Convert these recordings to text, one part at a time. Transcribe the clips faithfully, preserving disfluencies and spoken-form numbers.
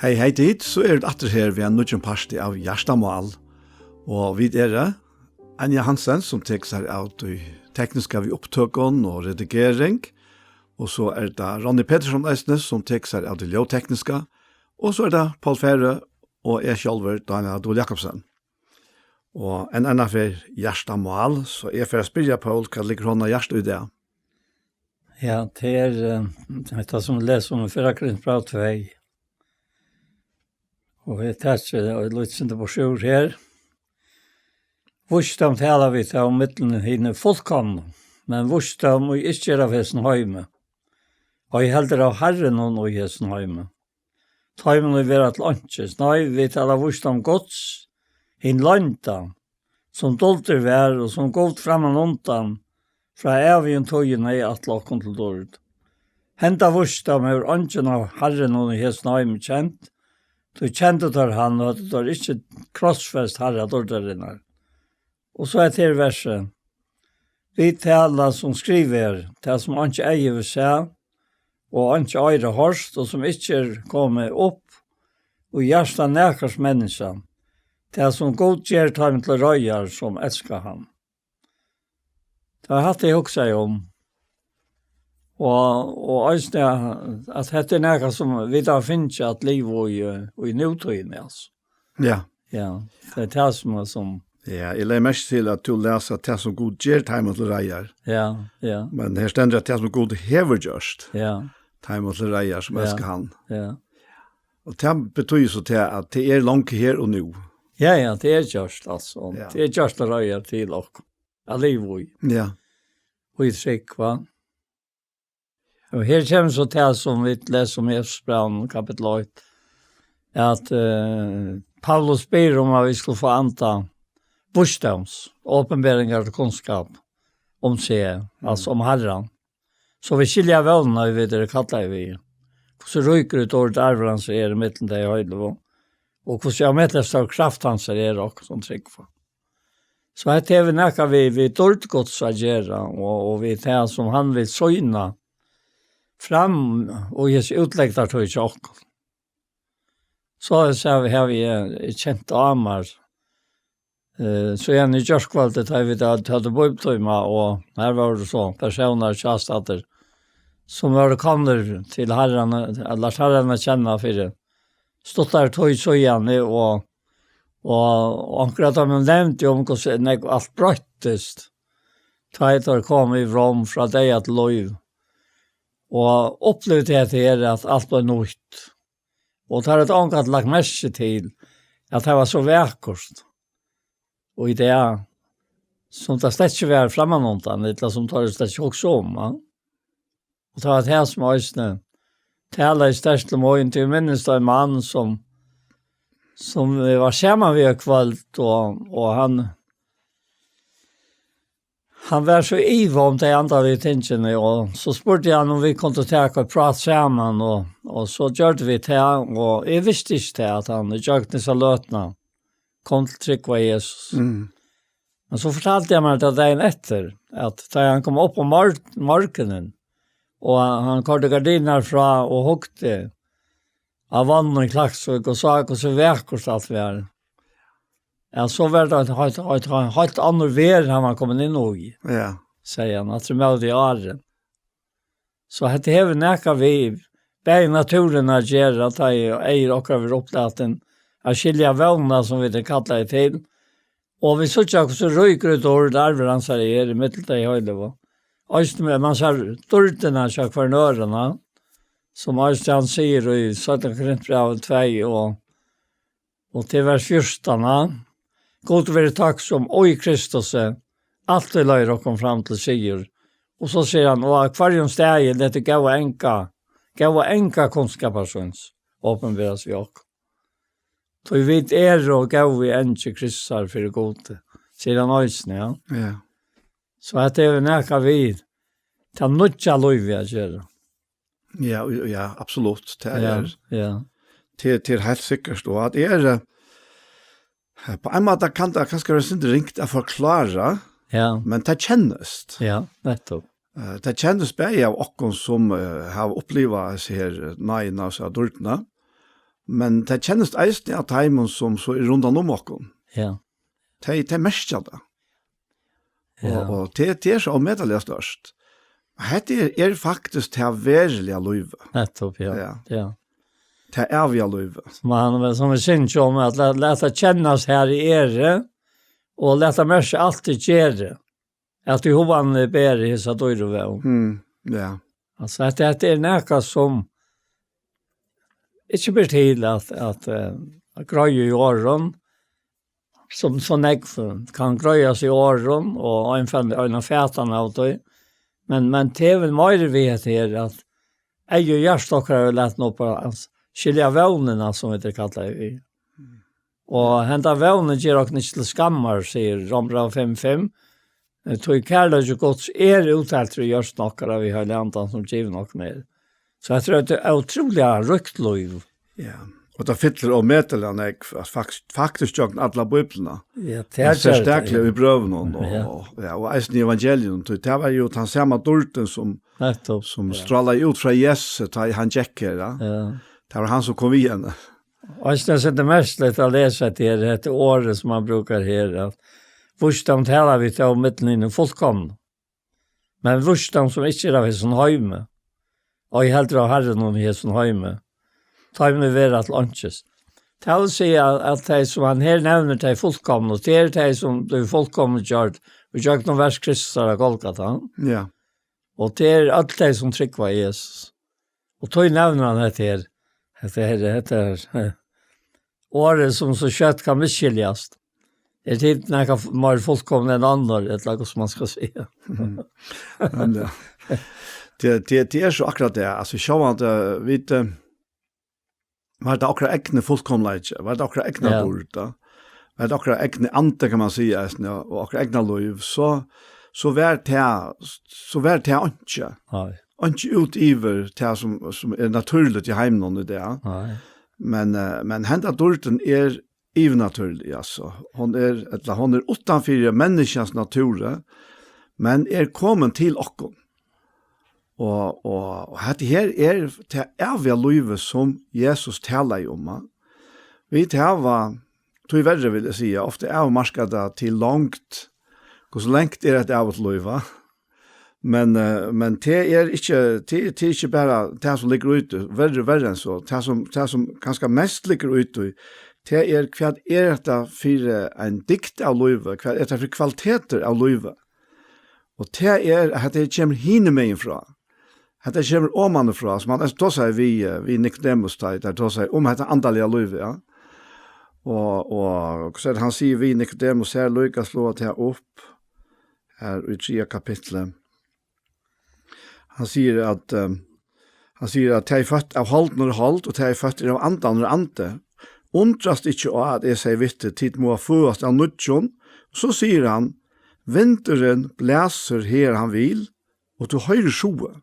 Hey, hey tit, so eru vit aftur her við ein nýggjum parti av Hjartamál. Og vit eru Anja Hansen, sum tekur sær av tí tekniska við upptøkum og redigering. Og so er tað Ronny Petersson eisini, sum tekur sær av tí ljóðtekniska. Og so er tað Paul Færø og eg sjálvur, Daniel Adol Jakobsen. Og ein annan ferð Hjartamál, so eg fer at spyrja Paul, hvat liggur honum á hjarta í dag? Ja, tað er, eh, hetta sum vit lesa um í fyrra Korintbræv tvey. Og eg taki, og eg lýti sindur brosyr her. Vísdóm tala vit av millum hini fullkomnu, men vísdóm, ið ikki er av hesum heimi, ei heldur av Harranum í hesum heimi. Teimum, ið verða til einkis. Nei, vit tala vísdóm Guds, hin loynda, sum duldur var, og sum Gud frammanundan frá ævigum tíðum hevði ætlað okkum til dýrd. Henda vísdóm hevur eingin av Harranum í hesum heimi kent, tí kendu teir hann, og høvdu teir ikki krossfest Harra dýrdarinnar. Og so er til versið. Vit tala, sum skrivað er, tað, sum einki eyga hevur sæð, og einki oyra hoyrt, og sum ikki er komið upp í hjarta nakars menniskja, tað, sum Gud ger teimum til reiðar, sum elska hann. Tað var hatta, eg hugsaði um. Og, og eisini, at hetta er nakað, sum vit hava fingið at liva í, í nútíðini, altso. Ja. Ja, tað er tað, sum er, sum Ja, eg legði merki til, at tú las, at tað, sum Gud ger teimum til reiðar. Ja, ja. Men her stendur, at tað, sum Gud hevur gjørt, Ja, teimum til reiðar, sum ja, elska hann. Ja. Og tað betýðir so tað, at tað er longu her og nú. Ja, ja, tað er gjørt, altso. Ja. Tað er gjørt til reiðar til okkum. At liva í. Ja. Og í trúgv, hva? Og her kemur so tað, sum vit lesa um í Efesusbrævinum, kapittul eitt, at, eh, Paulus biður um, at vit skulu fáa anda vísdóms, openberingar til kunnskap um seg, altso um Harran. So vit skilja vónina, ið vit eru kallaðir við. Hvussu ríkur í dýrd arvur hans er í millum tey heiligu, og hvussu ómetaliga stór kraft hans er okkum, sum trúgva. So hetta hevur nakað við, við dýrd Guds at gera, og, og við tað, sum hann vil sýna fram og hesi útlegdartíð hjá okkum. So havi, havi eg kent á mær, eh, so er hann í gjárkvøldið, tá vit høvdu, høvdu bíbliutíma, og her vóru so persónar hjástaddir, sum vóru komnir til Harran, at lært Harran at kenna fyri stuttari tíð síðani, og, og onkur av teimum nevndi um, hvussu nógv alt broyttist, tá ið teir komu í Rom frá deyða til lív, og upplivdu hetta her, at alt var nýtt. Og teir høvdu ongantíð lagt merki til, at tað var so vakurt. Og í dag, sum tað slett ikki var frammanundan, ella sum teir slett ikki hugsa um, ja. Og tað var tað, sum eisini talaði sterkt til mín, tí eg minnist ein mann, sum, sum eg var saman við eitt kvøld, og, og hann, hann var so í iva um tey andaligu tingini, og so spurdi hann, um vit kundu taka eitt prát saman, og, og so gjørdu vit tað, og eg visti ikki tað, at hann í gjøgnum hesa løtuna kom til trúgv á Jesus. Mm. Men so fortaldi hann mær tað dagin eftir, at tá hann kom upp um mor-, morgunin, og hann koyrdi gardinurnar frá og hugdi á vágnin í Klaksvík og sá, hvussu vakurt alt var, ja, so var tað ein heilt, heilt, heilt annað veður, hann var komin inn í, Ja. segði hann, aftur móti áðrenn. So hetta hevur nakað við bæði náttúruna at gera, tá ið eygu okkara verða upplatin at skilja vónina, sum vit eru kallaðir til. Og vit síggja, hvussu ríkur í dýrd arvur hansara er í millum tey heiligu. Eisini, men man sær dýrdina hjá hvørjum øðrum, sum eisini hann sigur í seinna Korintbrævi tvey og, og til vers fjúrtan, ja. Gud veri takksom, og í Kristusi, altíð leiðir okkum fram til sigur. Og so sigur hann, og á hvørjum staði letur góða anga, góða anga kunnskapar síns opinberast í okkum. Tí vit eru góðir angir Kristusar fyri Gudi, sigur hann eisini, ja. Ja. So hetta hevur nakað við tað nýggja lívið at gera. Ja, og, ja, absolutt. Tað Ja, er, ja. tað, tað er heilt sikkert. Og at er, eh, på ein máta kann tað kanska vera eitt sindur ringt at forklára, Ja. men tað kennist. Ja, nettupp. Eh, tað kennist bæði av okkum sum, eh, hava upplivað hesi her, eh, náðina og hesa dýrdina, men tað kennist eisini av teimum, sum so er rundan um okkum. Ja. Tey, tey merkja tað. Ja. Og, og tað, tað er so ómetaliga stórt. Hetta er, er faktiskt tað veruliga lívið. Nettopp, ja. Ja. Ja. Tað æviga lívið. Sum hann, sum vit syngja um, at la-, lata kennast her í eri, og lata merkja alt eg geri. At í huganum ber hesa dýru vón. Mm, ja. Altso, at hetta er nakað sum ikki ber til at, at, eh, at greiða í orðum, sum so nógv kann greiðast í orðum, og ein fann, ein av fatan av tí. Men, men tað er vel meira við hetta her, at eygu og hjarta okkara er latin upp á at skilja vónina, sum vit er kallaði við. Og henda vónin ger okkum ikki til skammar, sigur Rómbræv fimm fimm. Eh, tí kærleiki Guds er útteltur í hjørtum okkara við Heilaga Andan, sum givin okkum er. So hetta er eitt ótrúliga ríkt lív. Ja. Og tað fyllir ómetaliga nógv, at fakt-, faktiskt gjøgnum alla Bíbliuna. Ja, tað Men er tað, serstakliga ja. í brøvunum og, Ja. og, ja, og eisini í evangelium. Tí tað var jo tann sama dýrdin sum, Nettopp, sum ja. strálaði út frá Jesu, tá hann gekk her, ja. Ja. Tað var hann sum kom við henni. Og eg synes det er mest litt å lese at det er et ord som man bruker her, at visdom taler vi til om midten i den fullkomne. Men visdom som ikke er av hessen høyme, og jeg heldur av Herren om hessen høyme, tar vi vera til åndsjes. Det vil si at, at de som han her nevner, de er fullkomne, og det er de som blir fullkomne gjort, og gjør noen vers Kristus er av Golgata. Ja. Og det er alt de som trykker Jesus. Og tog nevner han dette her. Dette her, dette her. Eh, ordet som så kjøtt kan misskiljast. Er det noe mer fullkomne enn andre, eller hva som man skal si? Mm. Men det, det, det, det er så akkurat det. Altså, sjå at uh, vi, uh, var det akkurat egne fullkomleik, var det akkurat egne Ja. dårlig, da? Var det akkurat egne ande, kan man si, eisen, ja, og akkurat egne liv, så, så var det, så var det ikke. Nei. Og ikke ut iver til som, som er naturligt i heimen i det. Nei. Men, uh, men henda dårligheten er yvernatúrlig, altså. Hon er, ella hon er utanfyri menniskjans natúr, men er komin til okkum. Og, og, og hetta her er tað æviga lívið, sum Jesus talaði um, va? Vit hava, tíverri vil eg siga, ofta avmarkað tað til langt. Hvussu langt er eitt ævigt lív, va? Men, eh, men tað er ikki, tað, tað er ikki bara tað sum liggur úti, verri, verri enn so. Tað sum, tað sum kanska mest liggur úti, tað er, hvat er hetta fyri ein dygd av lívi? Hvat er hetta fyri kvalitetir av lívi? Og tað er, at hetta kemur hinumegin frá. Hetta kemur oman frá, sum hann tosar við, eh, við Nikodemus, tá, tá tosar um hetta andaliga lívið, ja. Og, og, og so hann sigur við Nikodemus her, líka slå tað upp, her í triðja kapitli. Hann sigur at, eh, hann sigur at tað er føtt av holdinum er hold, og tað er føtt av andanum er andi. Undrast ikki á at eg segi við teg, tit mugu føðast av nýggjum. So sigur hann, vindurin blæsur her hann vil, og tú hoyrir suðið.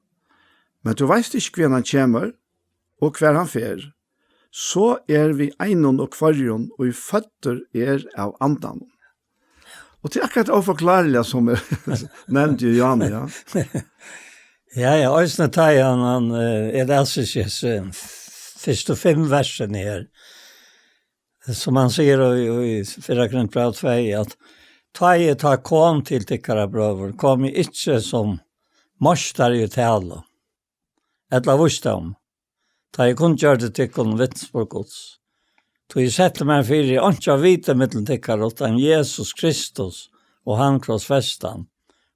Men tú veist ikki, hvaðani hann kemur, og hvar hann fer. So er við einum og hvørjum, ið føddur er av andanum. Og tað er akkurat óforklárliga, sum er nevnt í Johannes, ja. Ja, ja, eisini tá hann, hann, eh, eg lesi ikki hesi fyrstu fimm versini her. Sum hann sigur í, í fyrra Korintbræv tvey, at tá eg tá kom til tykkara, brøður, kom eg ikki sum meistari í talu, ella vísdóm, tá eg kunngjørdi tykkum vitnisburð Guds. Tí eg setti mær fyri einki at vita millum tykkara, uttan Jesus Kristus og hann krossfestan.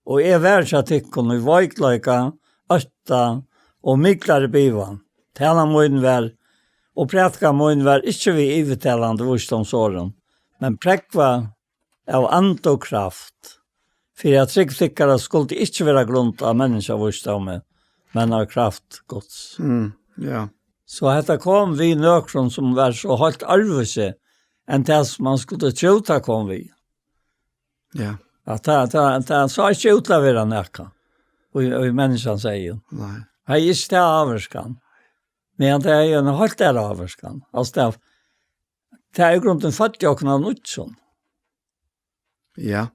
Og eg var hjá tykkum í veikleika, ótta og miklari bivan. Talan mín var, og prædikan mín var ikki við yvirtalandi vísdómsorðum, men prógvað av anda og kraft, fyri at trúgv tykkara skuldi ikki vera grundað á menniskjavísdómi, men á kraft Guds. Mm, ja. So hetta kom við nøkrum, sum var so heilt øðrvísi enn tað, sum man skuldi trúð, tað kom við. Ja. At tað, tað, tað sá ikki út til at vera nakað, og, og í menniskjans eyga. Nei. Hevði ikki tað ávirkan. Men tað er jo ein heilt aðra ávirkan. Altso, tað, tað er í grunden født í okkum av nýggjum. Ja,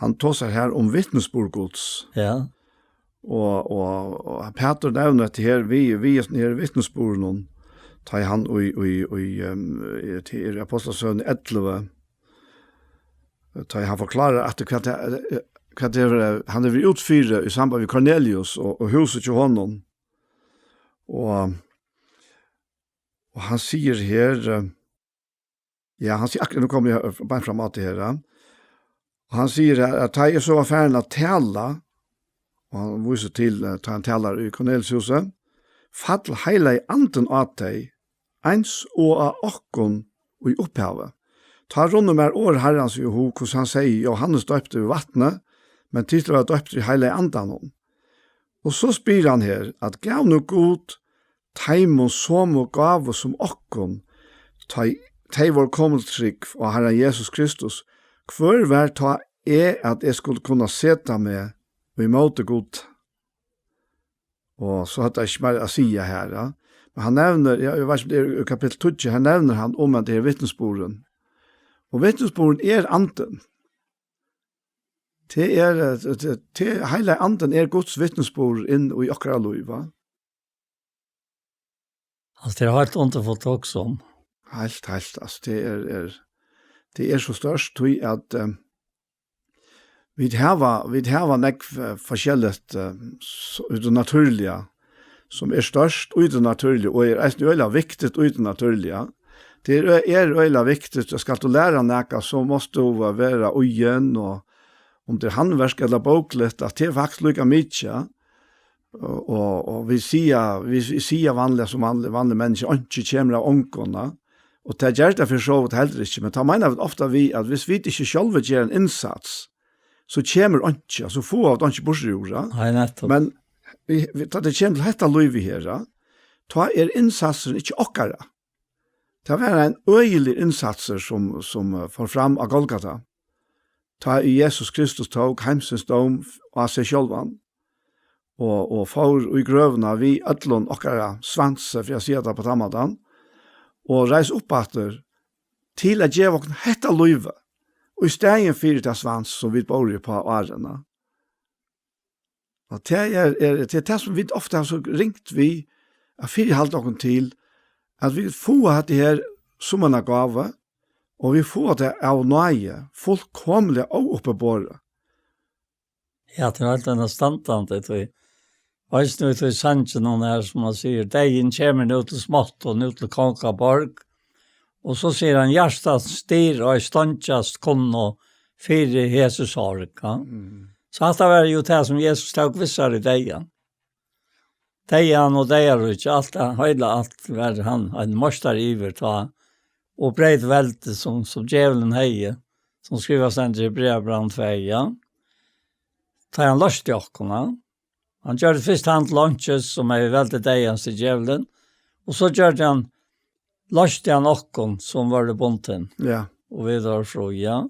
hann tosar her um vitnisburð Guds. Ja. Og, og, og Pætur nevnir hetta her, við, við hesum her vitnisburðinum, Tá ið hann í, í, í, ehm, eh, til er Apostlasøguni ellivu, eh, tá ið hann forklárar aftur, hvat tað, eh, hvat tað er, eh, hann hevur verið út fyri í samband við Kornelius og, og húsið hjá honum. Og, og hann sigur her, eh, ja, hann sigur akkurát, nú komi eg, eh, beint fram á tað her, ja. Og hann sigur her, at tá eg so var farin at tala, og hann vísir til, eh, tá hann talar í Kornelius húsi, fall Heilagi Andin á tey, eins og á okkum í upphavi. Tá runnu mær orð Harrans í hug, hvussu hann segði, Jóhannes doypti við vatni, men tit verða doyptir í Heilaga Andanum. Og so spyr hann her, at gav nú Gud teimum somu gávu sum okkum, tá ið tey vóru komin til trúgv á Harran Jesus Kristus, hvør var tá eg, at eg skuldi kunna seta meg í móti Gud? Og so hevði hann ikki meir at siga her, ja. Men hann nevnir, ja, eg veit ikki um tað er í kapittul tíggju, her nevnir hann um at tað er vitnisburðurin. Og vitnisburðurin er andin. Tað er, eh, tað, tað, heilagi andin er Guds vitnisburður inn í okkara lív, va? Altso, tað er heilt undurfult at hugsa um. Heilt, heilt, altso, tað er, er, tað er so stórt, tí at, eh, vit hava, vit hava nógv, eh, forskelligt, eh, s-, í tí natúrliga, sum er stórt í tí natúrliga, og er eisini øgiliga viktigt í tí natúrliga. Tað er, er øgiliga viktigt, at skalt tú læra nakað, so mást tú vera íðin, og um tað er handverk ella bókligt, at tað er faktiskt líka mikið, ja. Og, og, og vit siga, vit, vit siga vanliga sum vanlig, vanlig menniskja, einki kemur av ongum, ja. Og tað ger tað fyri so vítt heldur ikki, men tá meina vit ofta við, at viss vit ikki sjálvi gera ein innsats, so kemur einki, altso fáa vit einki burtur úr, ja. Nei, nettupp. Men vi, vi, tá tað kemur til hetta lívið her, ja, tá er innsatsurin ikki okkara. Tað var ein øgiligur innsatsur, sum, sum, eh, fór fram á Golgata, tá ið Jesus Kristus tók heimsins dóm á seg sjálvan og, og fór í grøvina við øllum okkara svansi, fyri at siga tað á tann mátan, og reis upp aftur til at geva okkum hetta lívið, og í staðin fyri tað svans, sum vit bóru upp á árini. Og tað er, er, tað er tað, sum vit ofta hava so ringt við at fyrihalda okkum til, at vit fáa hetta her sum eina gávu, og vit fáa tað av náði, fullkomiliga óuppiborið. Ja, tað er heilt enastandandi, tí eisini í tí sanginum her, sum hann sigur, deyðin kemur nú til smáttu, nú til kongaborg, og so sigur hann, hjartans dyr ei steingjast kunnu fyri hesi sorg, ja. Mm. So hatta var jú tað, sum Jesus tók við sær í deyðan. Deyðan og deyðaríkið, alt tað, heila alt var hann ein meistari yvir tá, og breyt veldið, sum, sum djevulin hevði, sum skrivað stendur í Hebreabrævinum tvey, ja. Tá hann loysti okkum, ja. Hann gjørdi fyrst hann til einkis, sum hevði veldið deyðans, til djevulin, og so gjørdi hann, loysti hann okkum, sum vóru bundin. Ja. Og vit vóru frí, ja.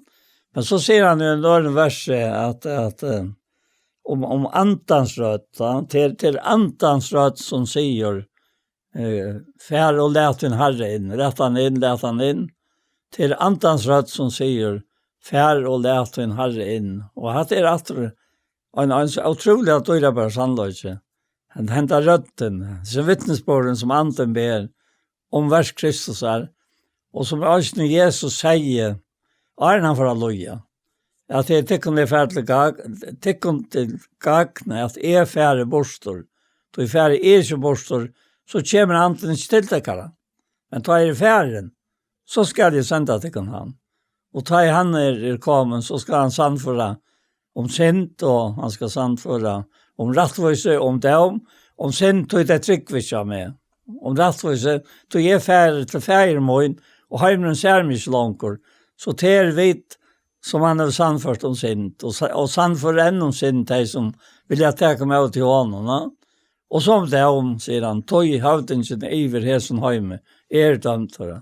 Men so sigur hann í einum øðrum versi, at, at, eh, um, um andans rødd, ja, til, til andans rødd, sum sigur, eh, far og lat tín Harra inn, lat hann inn, lat hann inn, til andans rødd, sum sigur, far og lat tín Harra inn. Og hatta er aftur ein, ein so ótrúliga dýrabær sannleiki. Hen-, henda røddin, hesin vitnisburðurin, sum andin ber um verk Kristusar, og sum eisini Jesus segði, áðrenn hann fór at líða, at tað er tykkum, eg fari til gagn, tykkum til gagn, at eg fari burtur. Tí fari eg ikki burtur, so kemur andin ikki til tykkara. Men tá eg eri farin, so skal eg senda tykkum hann. Og tá ið hann er, er komin, so skal hann sannføra um synd, og hann skal sannføra um rættvísi, um dóm, um synd, tí tey trúgva ikki á meg. Um rættvísi, tí eg fari til Faðir mín, og heimurin sær meg ikki longur. So tað er vit, sum hann hevur sannført um synd, og sa-, og sannførir enn um synd, tey sum vilja taka ímóti honum, ja. Og so um dóm, sigur hann, tí høvdingin yvir hesum heimi er dømdur, ja.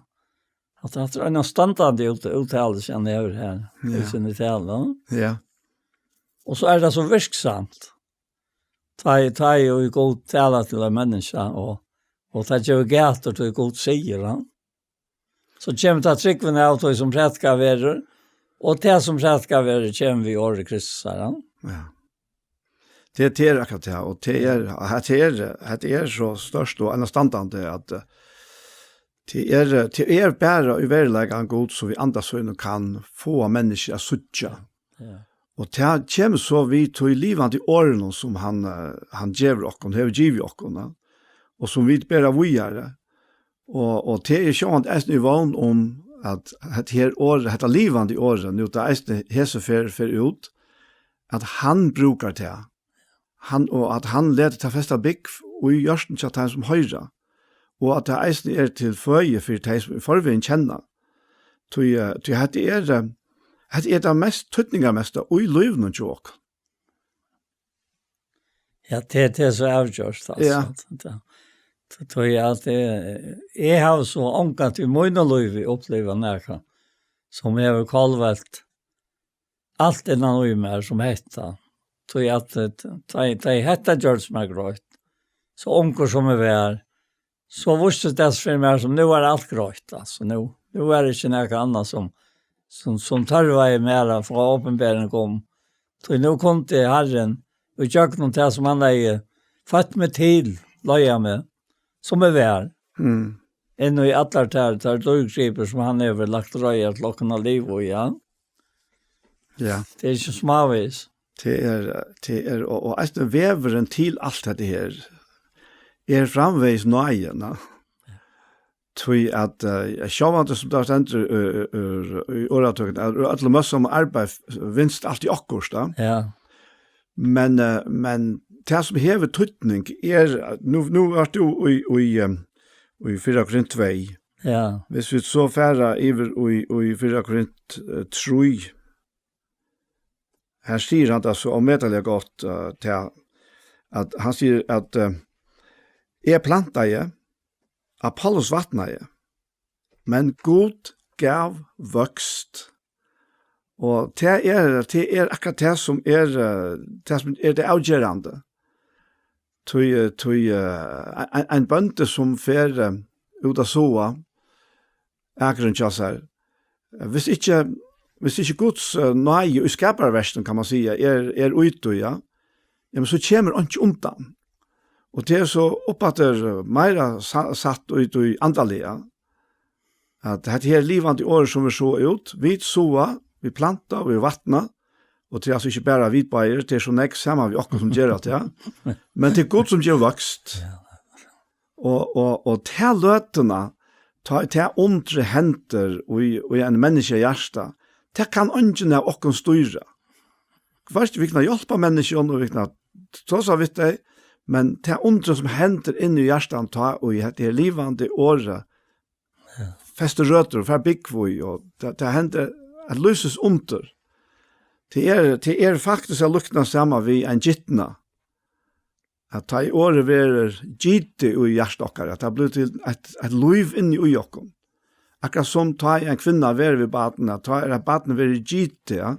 At hatta er ein standandi út-, úttali, sum hann hevur her, í Ja. síni talu, ja. Ja. Og so er tað so virksamt. Tá ið, tá ið Gud talar til ein menniskja, og, og tað gevur gætur til Gud sigur, ja. So kemur tað trúgvin av tí sum prædikað verður, og tað sum prædikað verður, kemur við orði Kristus, ja. Ja. Tað, tað er akkurát tað, og tað er, hetta er, hetta er so stórt og enastandandi at, eh, Tað er, tað er bara í veruleikanum Gud, sum við anda sínum kann fáa menniskju at síggja. Ja. Og tað kemur so við tí livandi orðunum, sum hann, eh, hann gevur okkum, hevur givið okkum, ja. Og sum vit bera víðari. Og, og tað er sjálvandi eisini í vón um, at hetta her orð, hetta livandi orðið, nú tað eisini hesa ferð fer út, at hann brúkar tað. Hann, og at hann letur tað festa búgv í hjørtum hjá teimum, sum hoyra, og at tað eisini er til føði fyri tey, sum í forvegin kenna. Tí, eh, tí hetta er, eh, hetta er tað mest týdningarmesta í lívinum hjá okkum. Ja, tað, tað er so avgjørt, altso. Ja. Tað, tað, tað er at, eh, eg havi so ongantíð í mínum lívi upplivað nakað, sum hevur kollvelt alt innan í mær sum hetta. Tí at, eh, tá, tá hetta gjørdist mær greitt, so ungur sum eg var, so vísti tað seg fyri mær sum nú var alt greitt, altso, nú, nú var ikki nakað annað sum, sum, sum tørvaði mær at fáa opinbering um. Tí nú kundi Harrin, í gjøgnum tað sum hann hevði føtt meg til, leiða meg, sum eg var, Mm. inn í allar tær, tær dýrgripir sum hann hevur lagt reiðar til okkum at liva í, ja. Ja. Tað er ikki smávegis. Tað er, tað er, og, og eisini vegurin til alt hetta her er framvegis náðin, ja. Tí at, eh, sjálvandi sum tað stendur, eh, eh, í orðatøkuni, at úr øllum møstum arbeiði vinst altíð okkurt, ja. Ja. Men, eh, men tað sum hevur týdning er, at nú, nú ert tú í, í, eh, í fyrra Korint tvey. Ja. Hvis vit so fara yvir í, í fyrra Korint, eh, trý, her sigur hann tað so ómetaliga gott, eh, til at hann sigur at, eh, "Eg plantaði, Apollos vatnaði, men Gud gav vøkst." Og tað er, tað er akkurát tað sum er, eh, tað sum er tað avgerandi. Tí, eh, tí, eh, ein, ein bóndi sum fer, eh, út at sáa, akrin hjá sær. Hvis ikki, hvis ikki Guds, eh, náði í skaparverkinum, kann man siga, er, er úti, ja, jamen, so kemur einki undan. Og tað er so uppaftur, eh, meira sa-, satt út í andaliga, at hetta her livandi orð sum vit sáa út, vit sáa, vit planta og vit vatna, og tað er altso ikki bara vit báðir, tað er so nógv saman við okkum sum gera tað, ja. Men tað er Gud sum gevur vøkst. Ja. Og, og, og ta løtuna, tá, tá undrið hendir í, í ein menniskja hjarta, tað kann eingin av okkum stýra. Veitst, vit kunnu hjálpa menniskjum, og vit kunnu tosa við tey, men tað undrið sum hendir inn í hjartan, tá, og í hetta her livandi orðið, Ja. Festir røtur og fær búgv í, og tað, tað hendir eitt lívsins undur. Tað er, tað er faktiskt at líkna saman við ein gitna. At tá ið orðið verður gitið í hjarta okkara, at tað blívur til eitt, eitt lív inni í okkum. Akkurát sum tá ið ein kvinna verður við barn, at tá er eitt barn verður gitið, ja.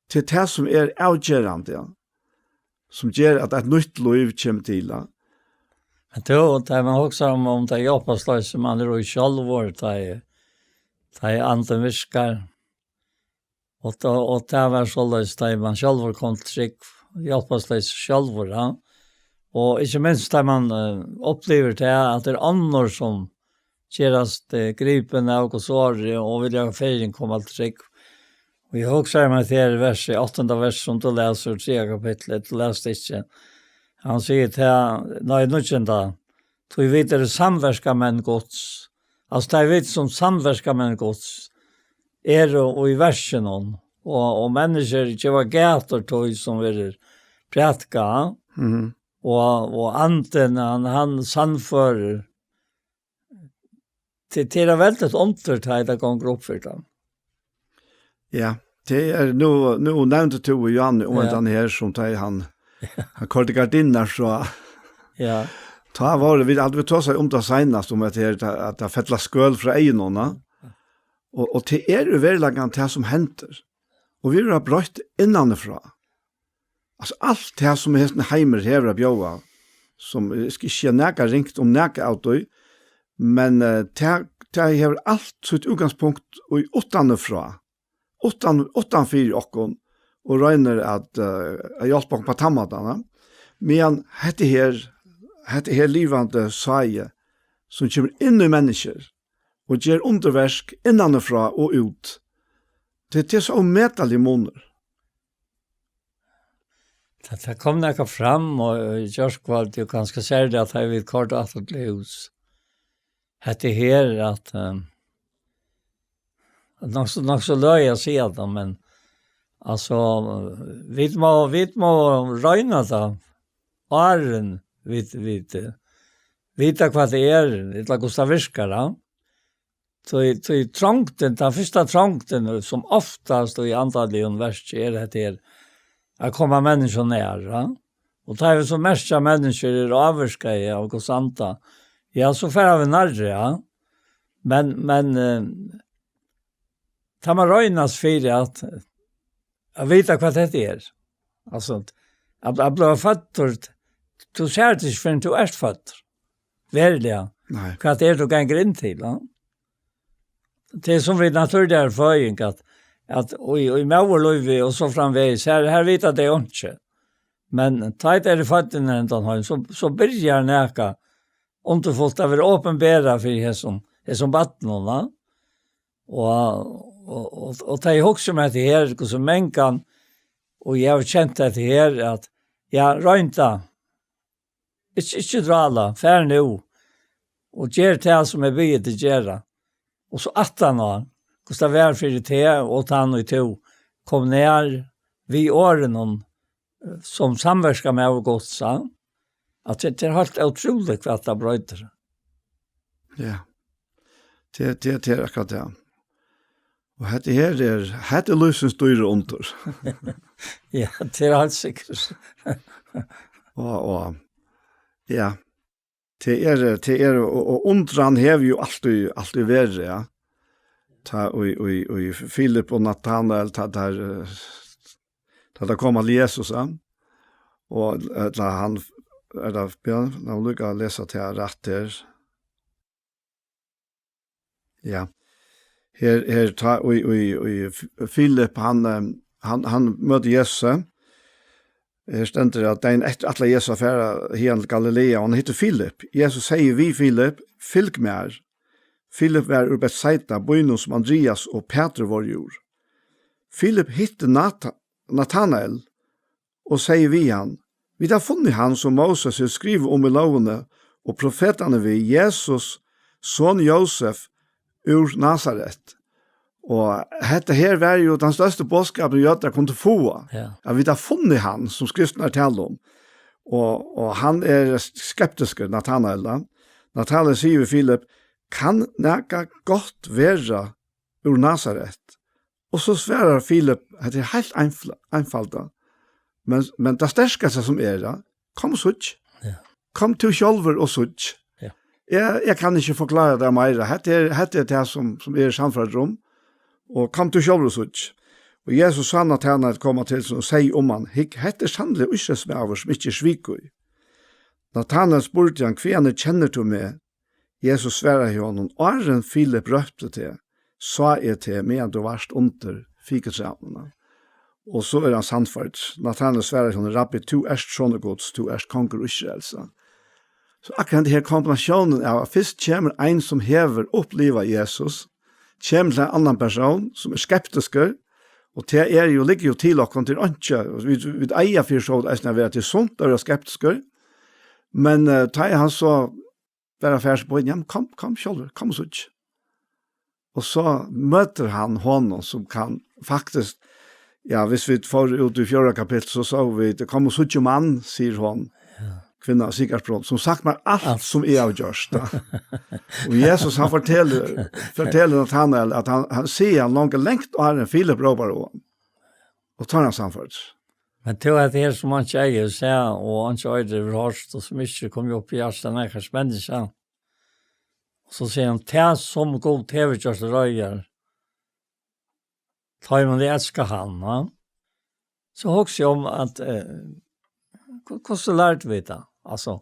Til tað sum er avgerandi, ja. Sum ger at eitt nýtt lív kemur til, ja. Men tú, tá man hugsar um, um tað hjálparsloysi man er í sjálvur, tá ið, tá ið andin virkar, og tá, og tað var soleiðis, tá ið man sjálvur kom til trúgv, hjálparsloysi sjálvur, ja. Og ikki minst tá man, eh, upplivir tað, at tað er onnur sum gerast, eh, gripin av Guds orði og vilja fegin koma til trúgv. Og eg hugsaði mær til versið, áttanda vers sum tú lesur, triðja kapitli, tú lest ikki. Hann sigur til, nei, níggjunda, tí vit eru samverkamenn Guds. Altso, tað er vit sum samverkamenn Guds eru í verkinum, og, og menniskjur geva gætur tí sum verður prædikað, Mhm. og, og andin, hann, hann sannførir. Tað, tað er eitt veldigt undur, tá ið tað gongur upp fyri teimum. Ja, tað er, nú, nú nevndi tú Johan um Ja. henda her, sum tá ið hann, hann koyrdi gardinurnar frá. Ja. Tá vóru vit, høvdu vit tosað um tað seinast, um at her, at, at tað fella skøl frá eygunum, ja. Og, og tað er í veruleikanum tað sum hendir. Og vit verða broytt innanfrá. Altso, alt tað sum hesin heimur hevur at bjóða, sum, eg skal ikki siga nakað ringt um nakað av tí, men, eh, tað, tað hevur alt sítt útgangspunkt í uttanfrá, uttan, uttan fyri okkum, og roynir at, eh, at hjálpa okkum á tann mátan, ja. Men hetta her, hetta her livandi sáið, sum kemur inn í menniskjur og ger undurverk innan og frá og út. Tað, tað er so ómetaligur munur. Tað, tað kom nakað fram, og, og í gjárkvøldið, og kanska serliga at eg vil kort aftur til hús. Hetta her, at, eh, at nokk so, nokk so løgið at siga tað, men, altso, vit má, vit má royna tað, áðrenn vit, vit, eh, vita, hvat tað er, ella hvussu tað virkar, ja. Tí, tí trongdin, tann fyrsta trongdin, sum oftast í andaligum verki, er hetta her, at koma menniskjum nær, ja. Og tá vit so merkja, at menniskjur eru ávirkaði av Guds anda, ja, so fara vit nærri, ja. Men, men, eh, tað má roynast fyri at, at vita, hvat hetta er. Altso, at, at bliva føddur, tú sært ikki, fyrr enn tú ert føddur. Veruliga. Nei. Hvat er, tú gongur inn til, ja? Tað er sum við natúrligari føðing, at, at í, í móðurlívi og so framvegis, her, her vita tey einki. Men tá tey eru fødd inn í hendan heim, so, so byrjar nakað undurfult at vera opinberað fyri hesum, hesum barninum, va? Og, og, og, og tá eg hugsi um hetta her, hvussu mangan, og eg havi kent hetta her, at, ja, royn tað. Ikki, ikki drála, far nú, og ger tað, sum eg biði teg gera. Og so aftaná, hvussu tað var fyri teg og tann, ið tú kom nær við orðunum, eh, sum samverkamaður Guds, ja? At tað, tað er heilt ótrúligt, hvat tað broytir. Ja. Tað, tað, tað er akkurát tað. Og hetta her er, hetta er lívsins dýra undur. Ja, tað er heilt sikkurt. Og, og, ja. Tað er, tað er, og, og undran hevur jú altíð, altíð verið, ja. Tá í, í, í Filip og Natanael, tá, tá, eh, tá teir koma til Jesus, ja. Og, ella hann, er tað Bjørn? Lat meg líka lesa tað rætt her. Ja. Her, her, tá, í, í, í F-, Filip, hann, eh, hann, hann møtir Jesus. Her stendur, at dagin eftir ætlar Jesus at fara hiðani til Galilea, og hann hittir Filip. Jesus segði við Filip: "Fylg mær." Filip var úr Betsaida, býnum, sum Andrias og Pætur vóru úr. Filip hitti Nata-, Natanael og segði við hann: "Vit hava funnið hann, sum Móses hevur skrivað um í lógini og profetarnir við, Jesus, son Jósef, úr Nasaret." Og hetta her var jú tann størsti boðskapurin, Jødar kundu fáa, ja, at vit hava funnið hann, sum skriftirnar tala um. Og, og hann er skeptiskur, Natanael, da. Natanael sigur við Filip: "Kann nakað gott vera úr Nasaret?" Og so svarar Filip, hetta er heilt einfl-, einfalt, men, men tað sterkasta sum er, ja, kom og síggj. Ja. Kom tú sjálvur og síggj. Ja. Eg, eg kann ikki forklára tað meira. Hetta er, hetta er tað sum, sum eg eri sannførdur um. Og kom tú sjálvur og síggj. Og Jesus sá Natanael koma til sín og segði um hann: "Hygg, hetta er sanniliga Ísraelsmaður, sum ikki er svikur." Natanael spurdi hann: "Hvaðani kennir tú meg?" Jesus svaraði honum: "Áðrenn Filip rópti teg, sá eg teg, meðan tú vart undir fikitrænum." Og so er hann sannførdur. Natanael svarar honum: "Rabbi, tú ert sonur Guds, tú ert kongur Ísraels." So akkurát her kombinatiónin av, at fyrst kemur ein sum hevur upplivað Jesus, kemur til ein annan persón sum er skeptiskur, og tað er jú, liggur jú til okkum, til einki, vit, vit eiga fyri so eisini at vera til sunt at vera skeptiskur, men, eh, tá er hann so bara fær seg beint: "Ja, men kom, kom sjálvur, kom og síggj." Og so møtir hann honum sum kann faktiskt, ja, hvis vit fóru út í fjórða kapittul, so sóu vit: "Kom og síggj mann", sigur hon. Ja. Kvinna av Sikarsbrún, sum sagt mær alt, alt, sum eg havi gjørt, ja. Og Jesus, hann fortelur, fortelur Natanael, at hann, hann sigur hann langt, langt áðrenn Filip rópar á hann. Og tá er hann sannførdur. Men tú, at her sum hann ikki eigur seg, og hann ikki eigur hevur hoyrt, og sum ikki kom upp í hjartað nakars menniskja, og so sigur hann: "Tað sum Gud hevur gjørt reiðar, teimum ið elska hann", ja. So hugsi eg um at, eh, hva-, hvussu lærdu vit tað? Altso,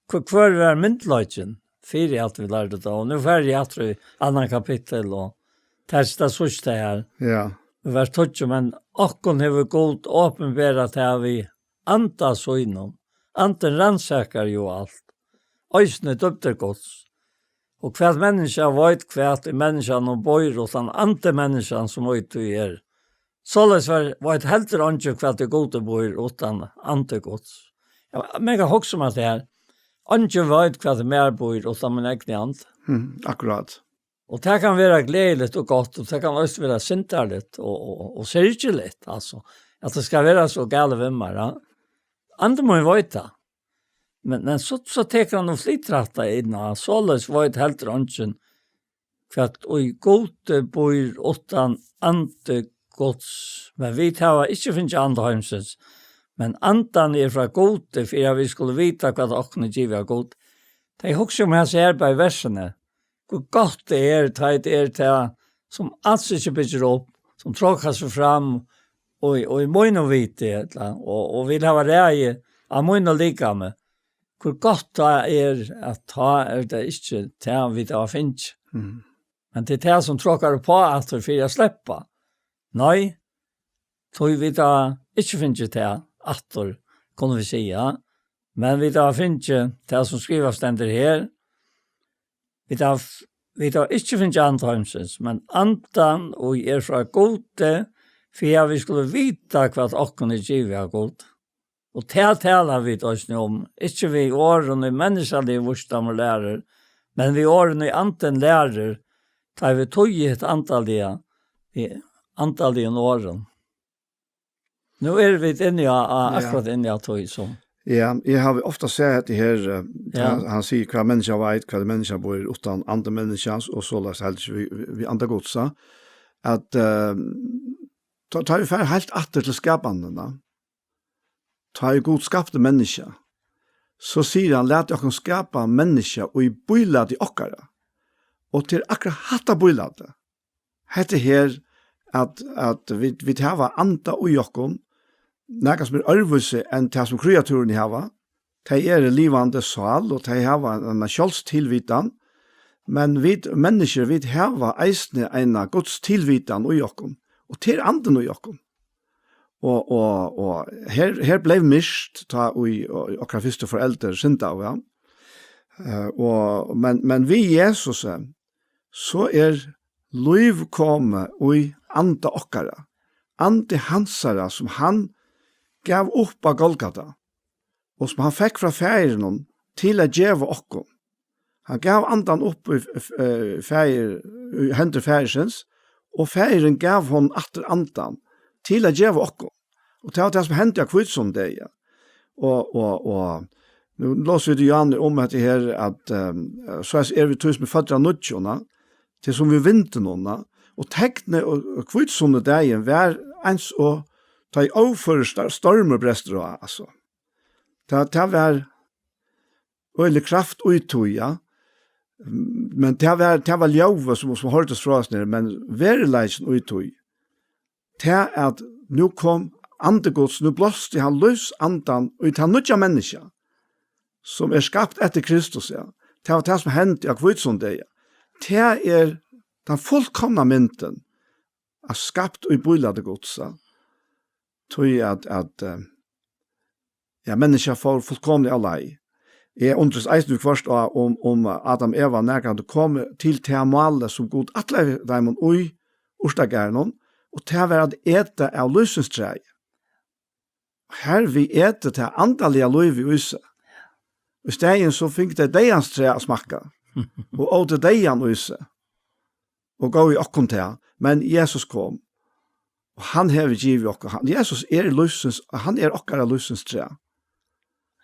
hva-, hvør var myndugleikin fyri at vit lærdu tað? Og nú fari eg aftur í annan kapittul, og tað er tað síðsta her. Ja. Vers tíggju: "Men okkum hevur Gud opinberað tað við anda sínum. Andin rannsakar jú alt, eisini dýpdir Guds." Og hvat menniskja veit, hvat í menniskjanum býr, uttan andi menniskjan, sum í tí er. Soleiðis var, veit heldur eingin, hvat í Gudi býr, uttan andi Guds. Ja, man kann hugsa um at det her. Eingin veit, hvat í mær býr, uttan mín egni andi. Mm, akkurát. Og tað kann vera gleðiligt og gott, og tað kann eisini vera syndarligt og, og, og syrgiligt, altso, at tað skal vera so galið við mær, ja. Andi mín veit tað. Men, men so, so tekur hann og flytur hatta inn, og soleiðis veit heldur eingin, hvat í Gudi býr, uttan andi Guds. Men vit hava ikki fingið anda heimsins, men andan er frá Gudi, fyri at vit skulu vita, hvat okkum er givið av Gud. Tey hugsa um hesi her bæði versini. Hvør gott tað er, tá tað er tað, sum als ikki byggir upp, sum trókkar seg fram, og, og í mínum viti, ella, og, og vil hava ræði av mínum likami. Hvør gott tað er, at tá er tað ikki tað, vit hava fingið. Mm. Men tað er tað, sum trókkar upp á aftur fyri at sleppa. Nei, tí vit hava ikki fingið tað aftur, kunnu vit siga. Men vit hava fingið tað, sum skrivað stendur her. Vit hava, vit hava ikki fingið anda heimsins, men andan, og er frá Gudi, fyri at vit skulu vita, hvat okkum er givið av Gud. Og tað tala vit eisini um, ikki við orðum í menniskjaligum vísdómi og læru, men við orðum í andin lærir, tá vit týða hitt andaliga, við andaligum orðum. Nú eru vit inni á, á, Ja. akkurat inni á tí, so. Ja, eg havi ofta sæð hetta her, eh, Ja. hann, hann sigur, hvat menniskja veit, hvat menniskja býr uttan andi menniskjans, og soleiðis heldur ikki við, við, við anda Guds, sa. At, eh, tá, tá vit fara heilt aftur til skapanina, tá ið Gud skapti menniskja, so sigur hann, lat okkum skapa menniskja í bílæti okkara. Og til akkurát hatta bílæti, hetta her, at, at vit, vit hava anda í okkum, nakað sum er øðrvísi enn tað, sum kríatúrini hava. Tey eru livandi sál, og tey hava eina sjálvstilvitan, men vit, menniskjur, vit hava eisini eina Guds tilvitan í okkum, og tað er andin í okkum. Og, og, og her, her bleiv myrkt, tá ið, og, okkara fyrstu foreldur syndaðu, ja. Eh, og, men, men við Jesusi, so er lív komið í anda okkara. Andi hansara, sum hann gav upp á Golgata, og sum hann fekk frá Faðirinum til at geva okkum. Hann gav andan upp í f-, f-, eh, faðir, í hendur Faðirsins, og Faðirin gav honum aftur andan til at geva okkum. Og tað var tað, sum hendi á hvítusunnudeginum. Og, og, og nú lesa vit í Johannes um hetta her, at, ehm, soleiðis er við tí, sum er føddur av nýggjum, na, til sum við vindinum, na. Og teknið og, og hvítusunnudagin var eins og tá ið óførur star-, stormur brestur á, altso. Tað, tað var øgilig kraft í tí, ja. Men tað var, tað var ljóðið, sum, sum hoyrdist frá oss niðri, men veruleikin í tí, tað at nú kom Andi Guds, nú blásti hann lívsandan í tað nýggja menniskja, sum er skapt eftir Kristus, ja. Tað var tað, sum hendi á hvítusunnudeginum. Tað er tann fullkomna myndin av skapt í bílæti Guds, ja. Tí at, at, eh, ja, menniskja fór fullkomliga av leið. Eg undrist eisini viðhvørt á, um, um Adam og Eva nakrantíð komu til tað málið, sum Gud ætlaði teimum í urtagarðinum, og tað var at eta av lívsins træi. Her við eta tað andaliga lívið í seg. Í staðin so fingu tey deyðans træ at smakka, og ótu deyðan í seg, og góvu okkum tað. Men Jesus kom, og hann hevur givið okkum. Hann, Jesus er lívsins, hann er okkara lívsins træ.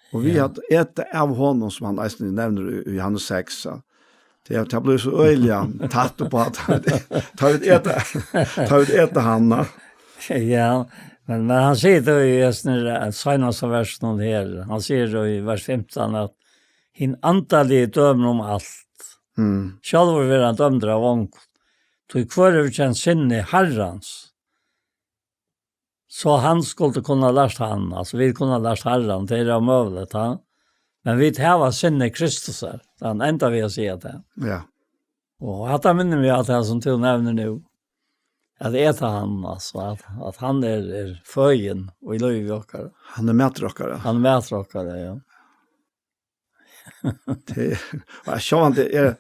Og vit Ja. at eta av honum, sum hann eisini nevnir í, í Johannes seks, ja. Tað, tað blívur so øgiliga tætt upp á at tá vit eta, tá vit eta hann, ja. Ja, men, men hann sigur tó í hesum her, eh, seinasta versinum her, hann sigur tó í vers fimtan at hin andaligi dømir um alt. Mm. Sjálvur verður hann dømdur av ongum. Tí hvør hevur kent sinni Harrans, so hann skuldi kunna lært hann, altso, vit kunna lært Harran, tað er ómøguligt, ha? Men vit hava sinni Kristusar, hann endar við at siga tað. Ja. Og hatta minnir meg á tað sum tú nevnir nú, at eta hann, altso, at, at hann er, er føðin í lívi okkara. Hann er matur okkara. Hann er matur okkara, ja. Det, og sjálvandi er,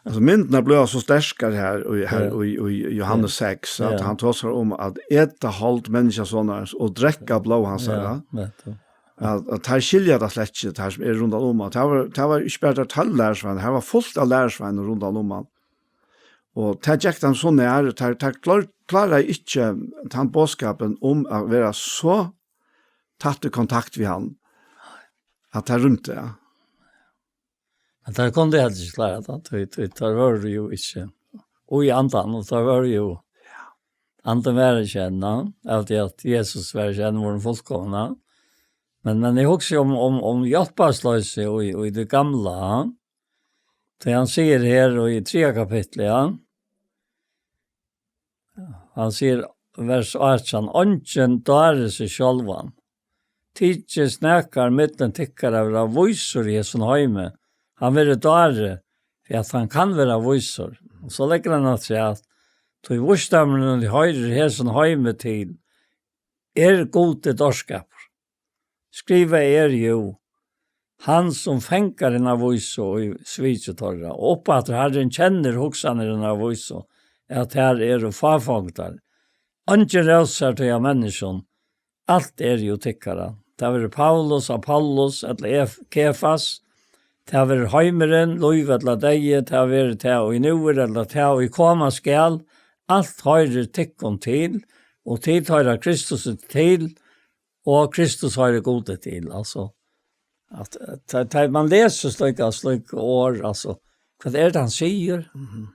altso, myndirnar blíva so sterkar her, og her, Ja. og, og Johannes Ja. seks, at Ja. hann tosar um at eta hold menniskjasonarins og drekka blóð hansara. Ja, nettopp. At, at her skilja tað slett ikki, tað her sum er rundan um hann. Tað var, tað var ikki bara tað tólv lærisveinar, her var fult av lærisveinum rundan um hann. Og tað gekk hann so nær, tað, tað klár-, kláraði ikki tann boðskapin um at vera so tætt í kontakt við hann, at tað rýmdi, ja. Men tað kundu tey heldur ikki klára, tá, tí, tí, teir vóru jú ikki, og í andan, og teir vóru jú, andin var ikki enn, av tí at Jesus var ikki enn vorðin fullkomna. Men, men eg hugsi um, um, um hjálparsloysi og í, og í tí gamla, tí hann sigur her í triðja kapitli, ja, hann sigur, vers átjan: "Eingin dári seg sjálvan. Tykist nakar millum tykkara at vera vísur í hesum heimi, hann verður dári, fyri at hann kann vera vísur." Og so leggur hann afturat: "Tí vísdómurin, ið hoyrir hesum heimi til, er Gudi dárskapur. Skrivað er jú: Hann sum fangar hinar vísu í sviki teirra. Og uppaftur: Harrin kennir hugsanir hinar vísu, at tær eru fáfongdar. Eingin rósar tí av menniskjum, alt er jú tykkara." Tað verður Paulus, Apollos, ella Ef-, Kefas, tað verður heimurin, lív ella deyði, tað verður tað, ið nú er, ella tað, ið koma skal, alt hoyrir tykkum til, og tit hoyra Kristus til, og Kristus hoyrir Gudi til. Altso, at, at, at, at man lesur slíka, slík orð, altso, hvat er tað hann sigur? Mhm.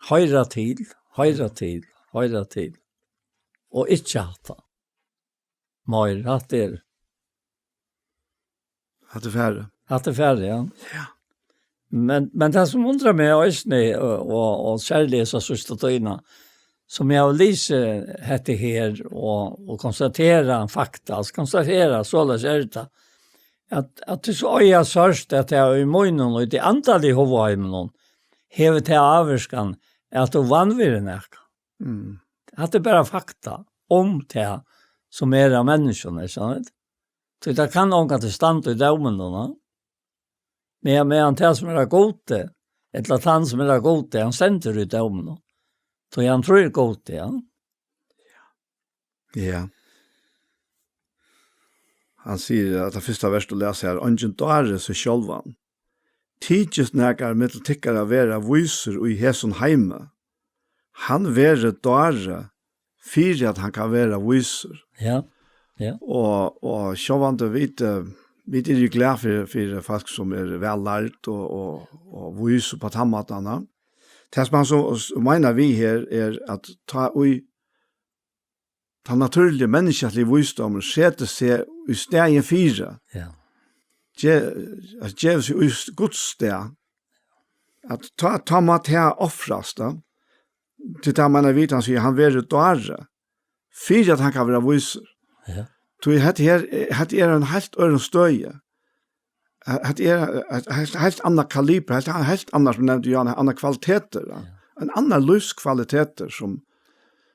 Hoyra til, hoyra til, hoyra til. Og ikki hatta. Meir, hatta er. Hatta er farið. Hatta er farið, ja. Ja. Men, men tað sum undrar meg eisini, og, og, og serliga hesa síðstu tíðina, sum eg havi lisið hetta her, og, og konstaterað fakta, altso konstaterað, soleiðis er tað, at, at tað so eiga sørt, at tað í mínum, og í tí andaliga hugaheiminum, hevur tað ávirkan, at tú vanvirðir nakað. Mm. Hatta er bara fakta um tað, sum er av menniskjum, ikki sant? Tí tað kann ongantíð standa í dóminum, no? Men, meðan tað, sum er av Gudi, ella tann, sum er av Gudi, hann stendur í dóminum. Tí hann trýr Gudi, ja. Ja. Hann sigur, at tað fyrsta vers, tú lesur her: "Eingin dári seg sjálvan. Tykist nakar millum tykkara at vera vísur í hesum heimi, hann verður dári, fyri at hann kann vera vísur." Ja, ja. Og, og sjálvandi vit, eh, vit eru jú glað fyri, fyri fólk, sum eru væl lærd og, og, og vís og á tann mátan, ja. Tað, sum hann so, so meinar við her, er, at tá ið tann natúrligi, menniskjaligi vísdómurin setir seg í staðin fyri. Ja. Ge-, at geva seg í s-, Guds stað. At tá, tá má tað ofrast, tá. Tí tað meina vit, hann sigur, hann verður dári, fyri at hann kann vera vísur. Ja. Tí hetta her, hetta er ein heilt øðrum støði. Hetta er eitt heilt, heilt annað kaliber, heilt, heilt annað, sum nevndi Johan, annar kvalitetur, ja. Ja. Ein annar lívskvalitetur, sum,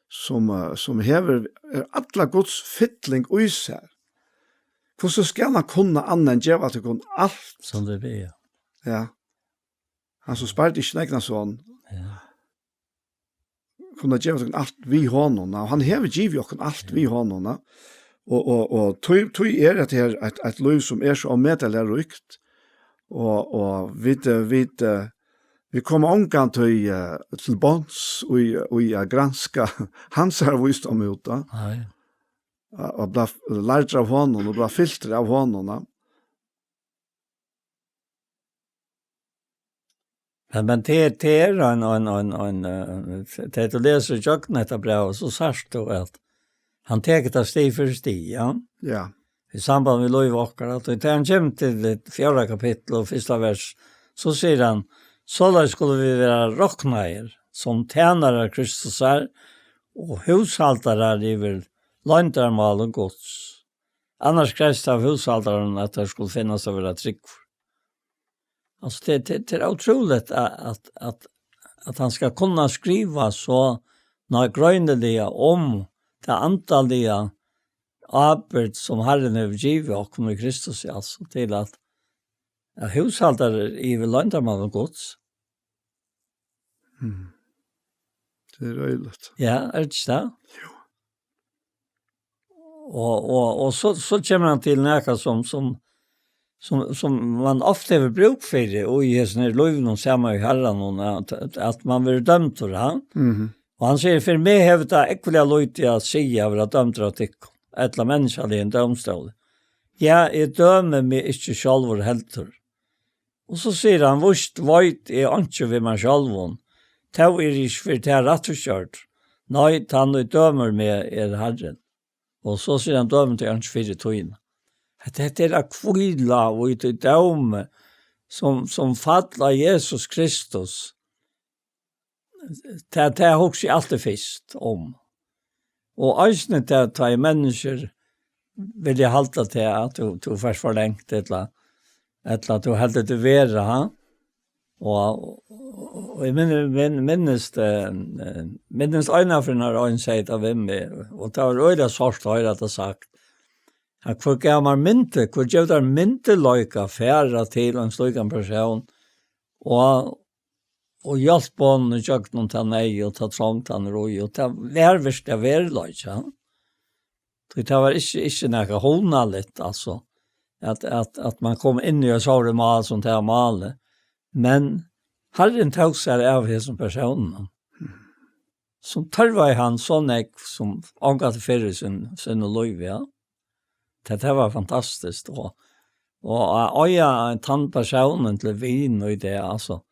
sum, eh, sum hevur, eh, alla Guds fylling í sær. Hvussu skal hann kunna annað enn geva tykkum alt? Sum tey biðja. Ja. Hann sum spardi ikki sín egna son. Ja. Kunna geva okkum alt við honum, og hann hevur givið okkum alt við honum, og, og, og tí, tí er hetta her eitt, eitt lív, sum er so ómetaliga ríkt, og, og vit, eh, vit, eh, vit koma ongantíð, eh, til botns í, í at granska hansara vísdóm út, tá. Nei. At, at blíva lærdur av honum og blíva fyltur av honum, tá. Men, men tað, tað er ein, ein, ein, ein, eh, tað tú lesur í gjøgnum hetta brævið, so sært tú at hann tekur tað stig fyri stig, ja. Ja. Í samband við lív okkara, at tá hann kemur til tað fjórða kapittul og fyrsta vers, so sigur hann: "Soleiðis skulu vit vera roknaðir sum tænarar Kristusar og húshaldarar yvir loyndarmálum Guds. Annars krevst av húshaldaranum, at teir skulu finnast at vera trúgvir." Altso, tað, tað, tað er ótrúligt at, at, at, at hann skal kunna skriva so nágreiniliga um ta andaliga ábyrgd, sum Harrin hevur givið okkum í Kristus, altso, til at, at húshaldarar yvir loyndarmálum Guds. Mm. Tað er øgiligt. Ja, er tað ikki tað? Jú. Og, og, og so, so kemur hann til nakað sum, sum, sum, sum man ofta hevur brúk fyri, og í hesum her lívinum saman við Harranum, at, at man verður dømdur, ha? Mhm. Og hann sigur: "Fyri meg hevur tað ógvuliga lítið at siga at verða dømdur av tykkum, ella menniskjaligum dómstóli. Ja, eg dømi meg ikki sjálvur heldur." Og so sigur hann: "Víst veit eg einki við mær sjálvum, tó eri eg ikki fyri tað rættvísgjørdur. Nei, tann, ið dømir meg, er Harrin." Og so sigur hann: "Døm teg ikki fyri tíðina." At hetta er at hvíla í tí dómi, sum, sum fall á Jesus Kristus. Tað, tað hugsi eg altíð fyrst um. Og eisini tað, tá ið menniskjur vilja halda teg, at tú, tú fært forlangt, ella, ella at tú heldur teg vera, ha? Og, og, og eg minn-, minn-, minnist, eh, eh, minnist eina ferð, nær ein segði tað við meg, og tað var øgiliga sárt at hoyra tað sagt, at hvør gav mær myndi-, hvør gevur tær myndugleika at fara til ein slíkan persón, og, og hjálpa honum ígjøgnum ta neyð og ta trongd, hann er í, og tað var virkuliga veruleiki, ja. Tí tað var ikki, ikki nakað hugnaligt, altso, at, at, at man kom inn í eitt sovorðið mál sum tað málið. Men Harrin tók sær av hesum persónum, sum tørvaði hann so nógv sum ongantíð fyrr í sín, sínum lívi, ja. Tað, tað var fantastiskt, og, og at eiga ein tann persónin til vin í tað, altso.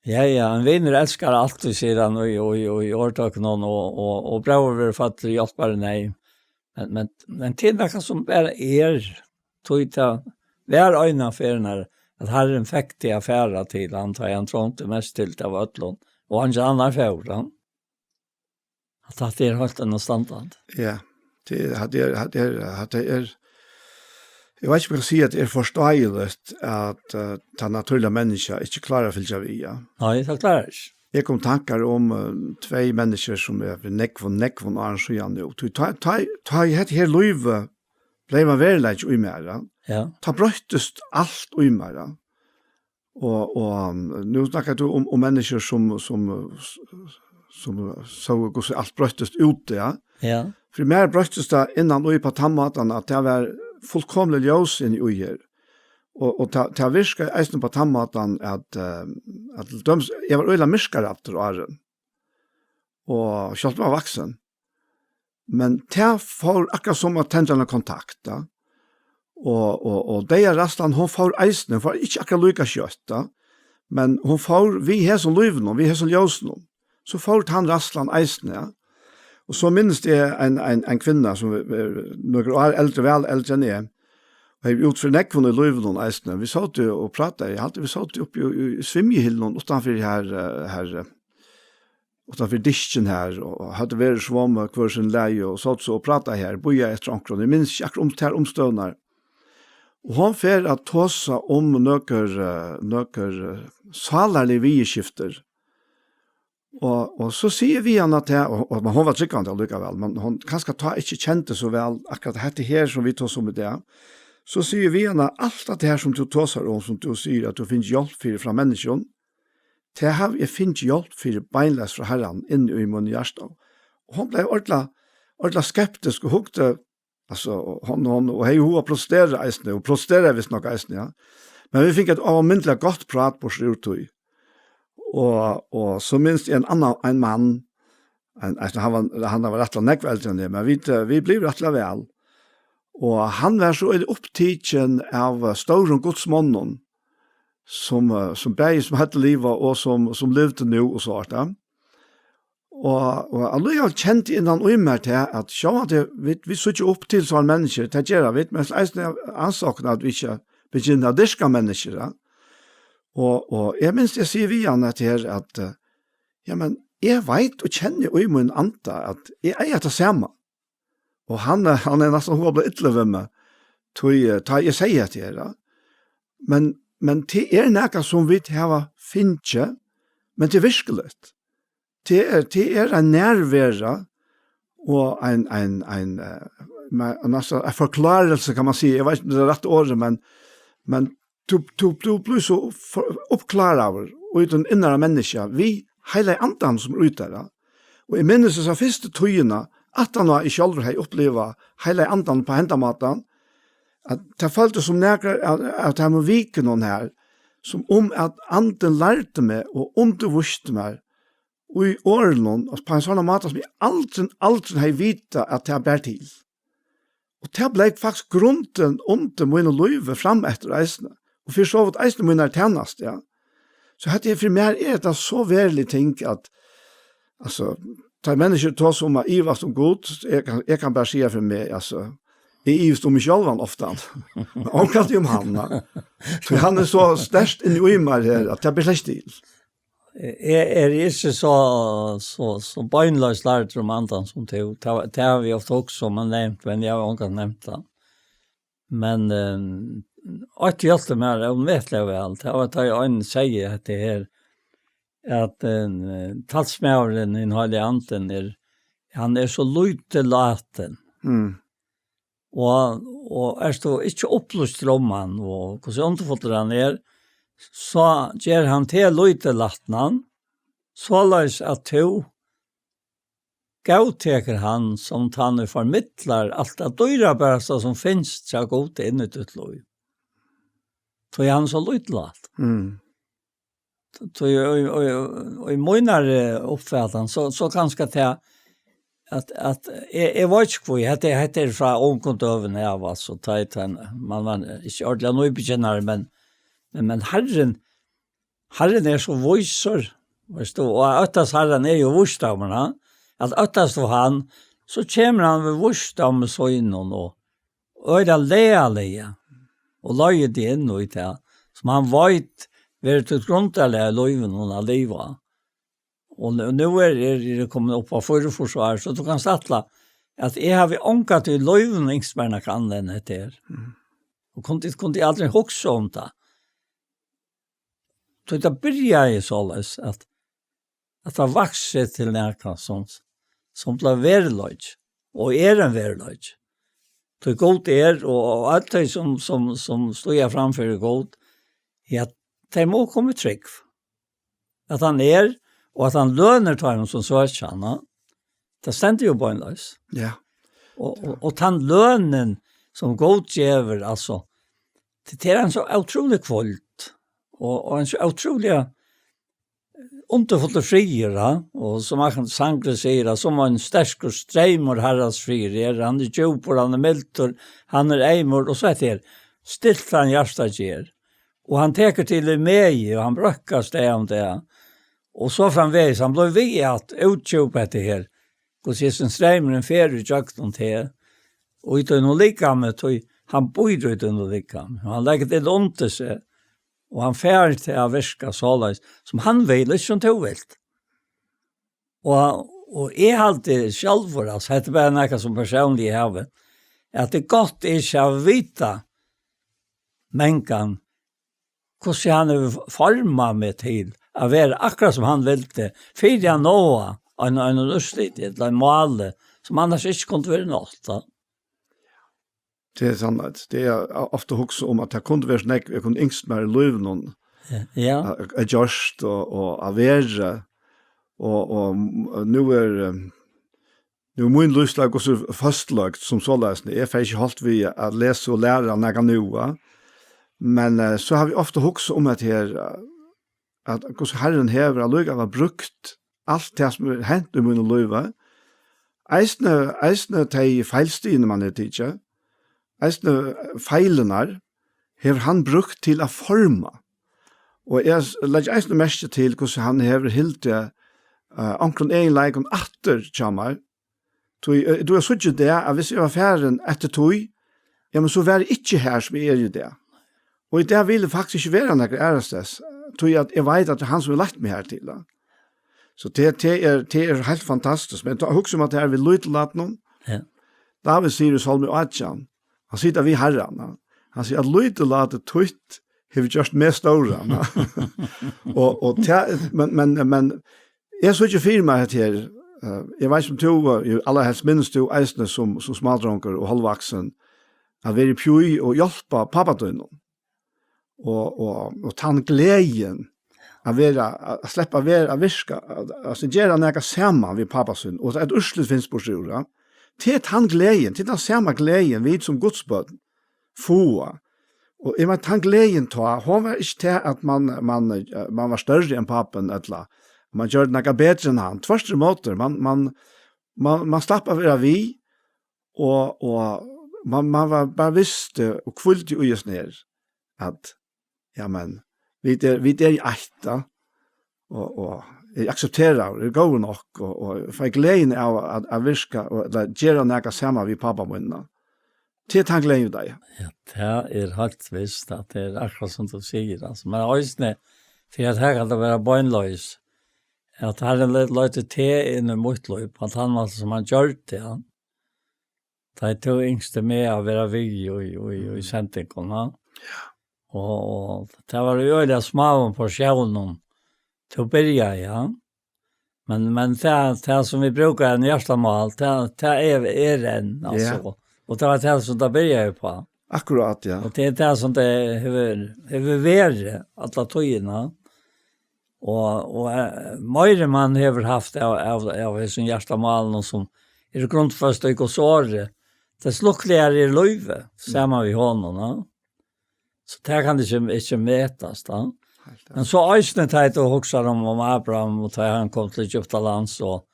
Ja, ja, ein vinur elskar altíð, sigur hann, í, í, í orðtøkunum, og, og, og bróðir verður føddur í hjálparneyð. Men, men, men til nakað sum bara er, tí tað var eina ferð, at Harrin fekk teg at fara til hann, tá hann trongdi mest til tað av øllum, og eingin annar fór, ja. At hatta er heilt enn standandi. Ja, tað er, hatta er, hatta er, hatta er, eg veit ikki, um eg skal siga, at tað er forståeligt, at, eh, tað natúrliga menniskja ikki klárar at fylgja við, ja. Nei, tað klárar ikki. Eg kom tankar um, eh, tvey menniskju, sum er fyri nógvum, nógvum árum síðan nú. Tí tá, tá, tá ið hetta her lívið bleiv ein veruleiki í mær, ja. Ja. Tá broyttist alt í mær, ja. Og, og, um, nú snakkar tú um, um menniskju sum, sum, sum sóu, hvussu alt broyttist úti, ja. Ja. Fyri mær broyttist tað innan í á tann mátan, at tað var fullkomiliga ljós inni í her. Og, og tað, tað virkar eisini á tann mátan, at, eh, at til dømis, eg var øgiliga myrkaraður áðrenn. Og sjálvt var vaksin. Men tað fór akkurát sum at tendra eina kontakt, ja. Og, og, og deyðaræðslan, hon fór eisini, hon fór ikki akkurát líka skjótt, ja. Men hon fór við hesum lívinum, við hesum ljósinum. So fór tann ræðslan eisini, ja. Og so minnist eg ein, ein, ein kvinna, sum er, er nøkur ár eldri, væl eldri enn eg, og hevur út fyri nógvum í lívinum eisini. Vit sótu og prátaðu, eg haldi, vit sótu uppi í, í, í svimjihylinum uttanfyri her, eh, her, eh, uttanfyri diskin her, og høvdu verið svomið hvør sín leið, og sátu so og prátaðu her, bíðaðu eftir onkrum. Eg minnist ikki akkurát um tær umstøðurnar. Og hon fer at tosa um nøkur, eh, nøkur, eh, sálarlig viðurskiftir. Og, og so sigi eg við hana tað, og, og, men hon var trúgvandi allíkavæl, men hon kanska tá ikki kendi so væl akkurát hetta her, sum vit tosa um í dag. So sigi eg við hana: "Alt tað her, sum tú tosar um, sum tú sigur, at tú finnur hjálp fyri frá menniskjum, tað havi eg fingið hjálp fyri beinleiðis frá Harranum, inni í mínum hjarta." Og hon bleiv ordiliga, ordiliga skeptisk og hugdi, altso, hon, hon, og hevði hug at protestera eisini, og protesteraði vist nokk eisini, ja. Men vit fingu eitt óalmindiliga gott prát burtur úr tí. Og, og so minnist eg ein annan, ein mann, ein, altso, hann var, hann var rættiliga nógv eldri enn eg, men vit, eh, vit blivu rættiliga væl. Og hann var so upptikin av, eh, stórum gudsmonnum, sum, eh, sum bæði sum høvdu livað og sum, sum livdu nú og so vart tað. Og, og allíkavæl kendi eg innan í mær tað, at sjálvandi vit, vit síggja upp til sovorðin menniskju, tað gera vit, men eisini ansókn at vit ikki begynna at dyrka menniskju, ja. Og, og eg minnist, eg sigi við hann at her, at, eh, ja, men eg veit og kenni í mín anda, at eg eigi tað sama. Og hann er, hann er næstan hugna blivin illur við meg, tí, eh, tá eg sigi hetta her, ja. Men, men tað er nakað sum vit hava fingið, men tað er virkiligt. Tað er, tað er ein nærvera og ein, ein, ein, eh, ma-, næstan ein forklárelse, kann man siga. Eg veit ikki, um tað er rætta orðið, men, men tú, tú, tú blívur so for-, uppkláraður í tín innara menniskja, við Heilaga Andan sum er í tær, ja. Og eg minnist hesa fyrstu tíðina, aftan á eg sjálvur hevði upplivað Heilaga Andan á henda mátan, at tað føltist sum nakrar av, av teimum vikunum her, sum um at Andin lærdi meg og undirvísti mær í orðunum, og á ein sånn máta sum eg aldrin, aldrin hevði vitað at tað bar til. Og tað bleiv faktiskt grundin undir mínum lívi frameftir eisini. Og fyri so vítt eisini mínar tænastur, ja. So hetta er fyri mær er tað so verulig ting at, altso, tá menniskju tosa um at ivast um Gud, eg kann, eg kann bara siga fyri meg, altso, eg ivist um meg sjálvan ofta. Men ongantíð um hann, ja. So hann er so sterkt inni í mær her, at tað ber slett til. Eg eri ikki so, so, so beinleiðis lærdur um andan sum tú. Tað, tað havi eg ofta hugsað um og nevnt, men eg havi ongantíð nevnt tað. Men, eh, eitt hjálpti mær ómetaliga væl. Tað var tá eg ein segði hetta her, at, eh, talsmaðurin, hin heilagi andin, er, hann er so lítillátin. Mm. Og, og ert tú ikki upplýstur um hann, og hvussu undurfullur hann er, so ger hann teg lítillatnan, soleiðis at tú góðtekur hann sum tann, ið formidlar alt tað dýrabarasta, sum finst hjá Gudi, inn í títt lív. Tí hann er so lítillátin. Mm. Tí í, í, í, í mínari uppfatan, so, so kanska tað, at, at eg, eg veit ikki hví, hetta, hetta er frá ungum døgum av, altso, tá, tá man var ikki ordiliga nýbegynnari, men, men, men Harrin, Harrin er so vísur, veist tú, og at óttast Harran er jú vísdómur, ha? At óttast tú hann, so kemur hann við vísdómi sínum og øgiliga lagaliga og leiðir teg inn í tað, sum hann veit verður títt grundarlag í lívinum at liva. Og nú, nú er, er, er komin upp á fýraogfýrs ár, so tú kanst ætla at eg havi ongantíð í lívinum ynskt mær nakað annað enn hetta her. Mm. Og kundi, kundi aldri hugsa um tað. So tað byrjaði soleiðis, at, at tað vaksið til nakað sum, sum bleiv veruleiki, og er ein veruleiki. Tí Gud er, og, og alt tey sum, sum, sum stíga fram fyri Gud, ja, tey mugu koma í trúgv. At hann er, og at hann lønir teimum sum søkja hann, ha? Tað stendur jú beinleiðis. Ja. Og, og, og tann lønin sum Gud gevur, altso, tað er ein so ótrúlig hvíld, og, og ein so ótrúliga undurfullur friður, ha? Og sum hann, sangurin sigur, at sum ein sterkur streymur Harrans friður er, hann er djúpur, hann er mildur, hann er eymur, og so hetta her, stilt hann hjarta ger. Og hann tekur til í megi, og hann brøðkast dag um dag. Og so framvegis, hann blívur við at útdjúpa hetta her, hvussu hesin streymurin fer í gjøgnum teg, og í tínum likami, tí hann býr í tínum likami, og hann leggur teg undir seg, og hann fær teg at virka soleiðis, sum hann vil, ikki sum tú vilt. Og, og eg haldi sjálvur, altso, hetta er bara nakað sum persónliga eg havi, at tað er gott, eg ikki havi vitað mangan, hvussu hann hevur formað meg til at vera akkurát sum hann vildi, fyri at náa ein, ein úrslit, ella ein máli, sum annars ikki kundi verið nátt, tá. Tað er sannheit. Tað er ofta hugsað um, at tað kundi verið so nógv, eg kundi ynskt mær í lívinum, ja, at, at gjørt og, og at vera. Og, og nú er, eh, nú er mín lívsleið hvussu føstløgd sum soleiðis. Eg fari ikki halt við at lesa og læra nakað nú, va? Men, eh, so havi eg ofta hugsað um hetta her, eh, at hvussu Harrin hevur allíkavæl brúkt alt tað sum er hent í mínum lívi. Eisini, eisini tey feilstigini, man hevur tikið, eisini feilirnar, hevur hann brúkt til at forma. Og eg s-, leggi eisini merki til, hvussu hann hevur hildið, eh, onkrum eginleikum aftur hjá mær. Tí, eh, tú hevur síggja í dag, at hvis eg var farin eftir tí, ja, men so var eg ikki her, sum eg eri í dag. Og í dag vil eg faktiskt ikki vera nakar aðrastaðni, tí at eg veit, at tað er hann, sum hevur leitt meg her til, ja. So tað, tað er, tað er heilt fantastiskt. Men tá, hugsa um, at tað er við lítillátinum. Ja. David sigur í Sálmi átjan, hann sigur tað við Harran, ja. Hann sigur, at lítilláti títt hevur gjørt meg stóran, ja. Og, og tað, men, men, men eg síggi fyri mær hetta her, eh, eg veit sum tú, eh, jú, allarhelst minnist tú eisini sum, sum smádrongur og hálvvaksin, at vera í píu og hjálpa pápa tínum. og, og, og tann gleðin at vera, at, at sleppa at vera, at virka, at, at gera nakað saman við pápa sín, og eitt úrslit finst burtur úr, ja. Tað er tann gleðin, tað er tann sama gleðin, vit sum Guds børn fáa. Og eg meini, tann gleðin tá, hon var ikki tað, at man, man, eh, man var størri enn pápin, ella man gjørdi nakað betri enn hann. Tvørturímóti, man, man, man, man slapp at vera við, og, og man, man var bara visti og hvíldi í okum her, at, ja, men, vit er, vit er í eitt, da. Og, og eg aksepteri, eg er góður nokk, og, og eg fái gleðina av at, at virka, og at gera nakað saman við pápa mín, da. Tað er tann gleðin, ja. Ja, tað er heilt vist, at tað er akkurát sum tú sigur, altso. Men eisini, fyri at her kann tað vera beinleiðis, at Harrin leit, leit teg inn í mítt lív, at hann var sum hann gjørdi, ja. Tá ið tú ynskti meg at vera við í, í, í sendingum, ja. Og, og tað var í øgiliga smáum porsjónum, tú byrjaði, ja. Men, men tað, tað sum vit brúka enn hjartamál, tað, tað er, er enn, altso. Ja. Og tað var tað sum tað byrjaði uppá. Akkurát, ja. Og tað er tað sum tað hevur, hevur verið alla tíðina. Og, og, eh, meiri man hevur havt av, av, av hesum hjartamálum sum eru grundføst í Guds orði, tess lukkuligari er lívið, saman við honum, ja. So tað kann ikki, ikki metast, ja. Heilt. Men so eisini tá ið tú hugsar um, um Abraham, og tá hann kom til Egyptalands, og,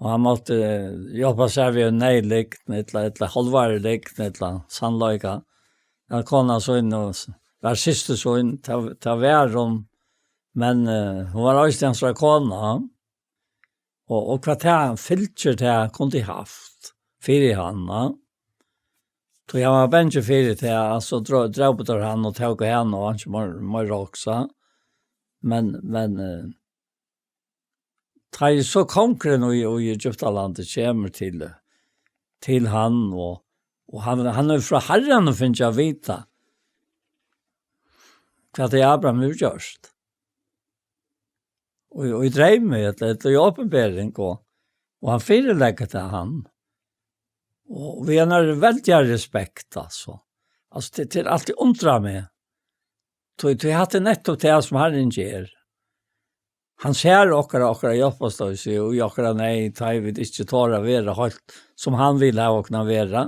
og hann mátti, eh, hjálpa sær við eina neyðlygn, ella, ella hálvari lygn, ella sannleika. At kona sín og s-, var systir sín, tað, tað var hon, men, eh, hon var eisini hansara kona. Og, og hvat tað fylgir tað kundi havt fyri hann, ja. Tí hann var bangin fyri tað, altso, dró-, drópu teir hann og tóku hann og hann ikki meir, meir roksa. Men, men, eh, tá ið so kongurin í, í Egyptalandi kemur til, til hann, og, og hann, hann hevur frá Harranum fingið at vita, hvat tað Abraham hevur gjørt. Og, og í dreymi, ella, ella í opinbering, og, og hann fyrileggur tað hann. Og við eina veldiga respekt, altso. Altso, tað, tað er altíð undrað meg. Tí, tí hatta er nettupp tað sum Harrin ger. Hann sær okkara, okkara hjálparstøvsi og í okkara neyð, tá ið vit ikki tora at vera heilt, sum hann vil hava okkum at vera.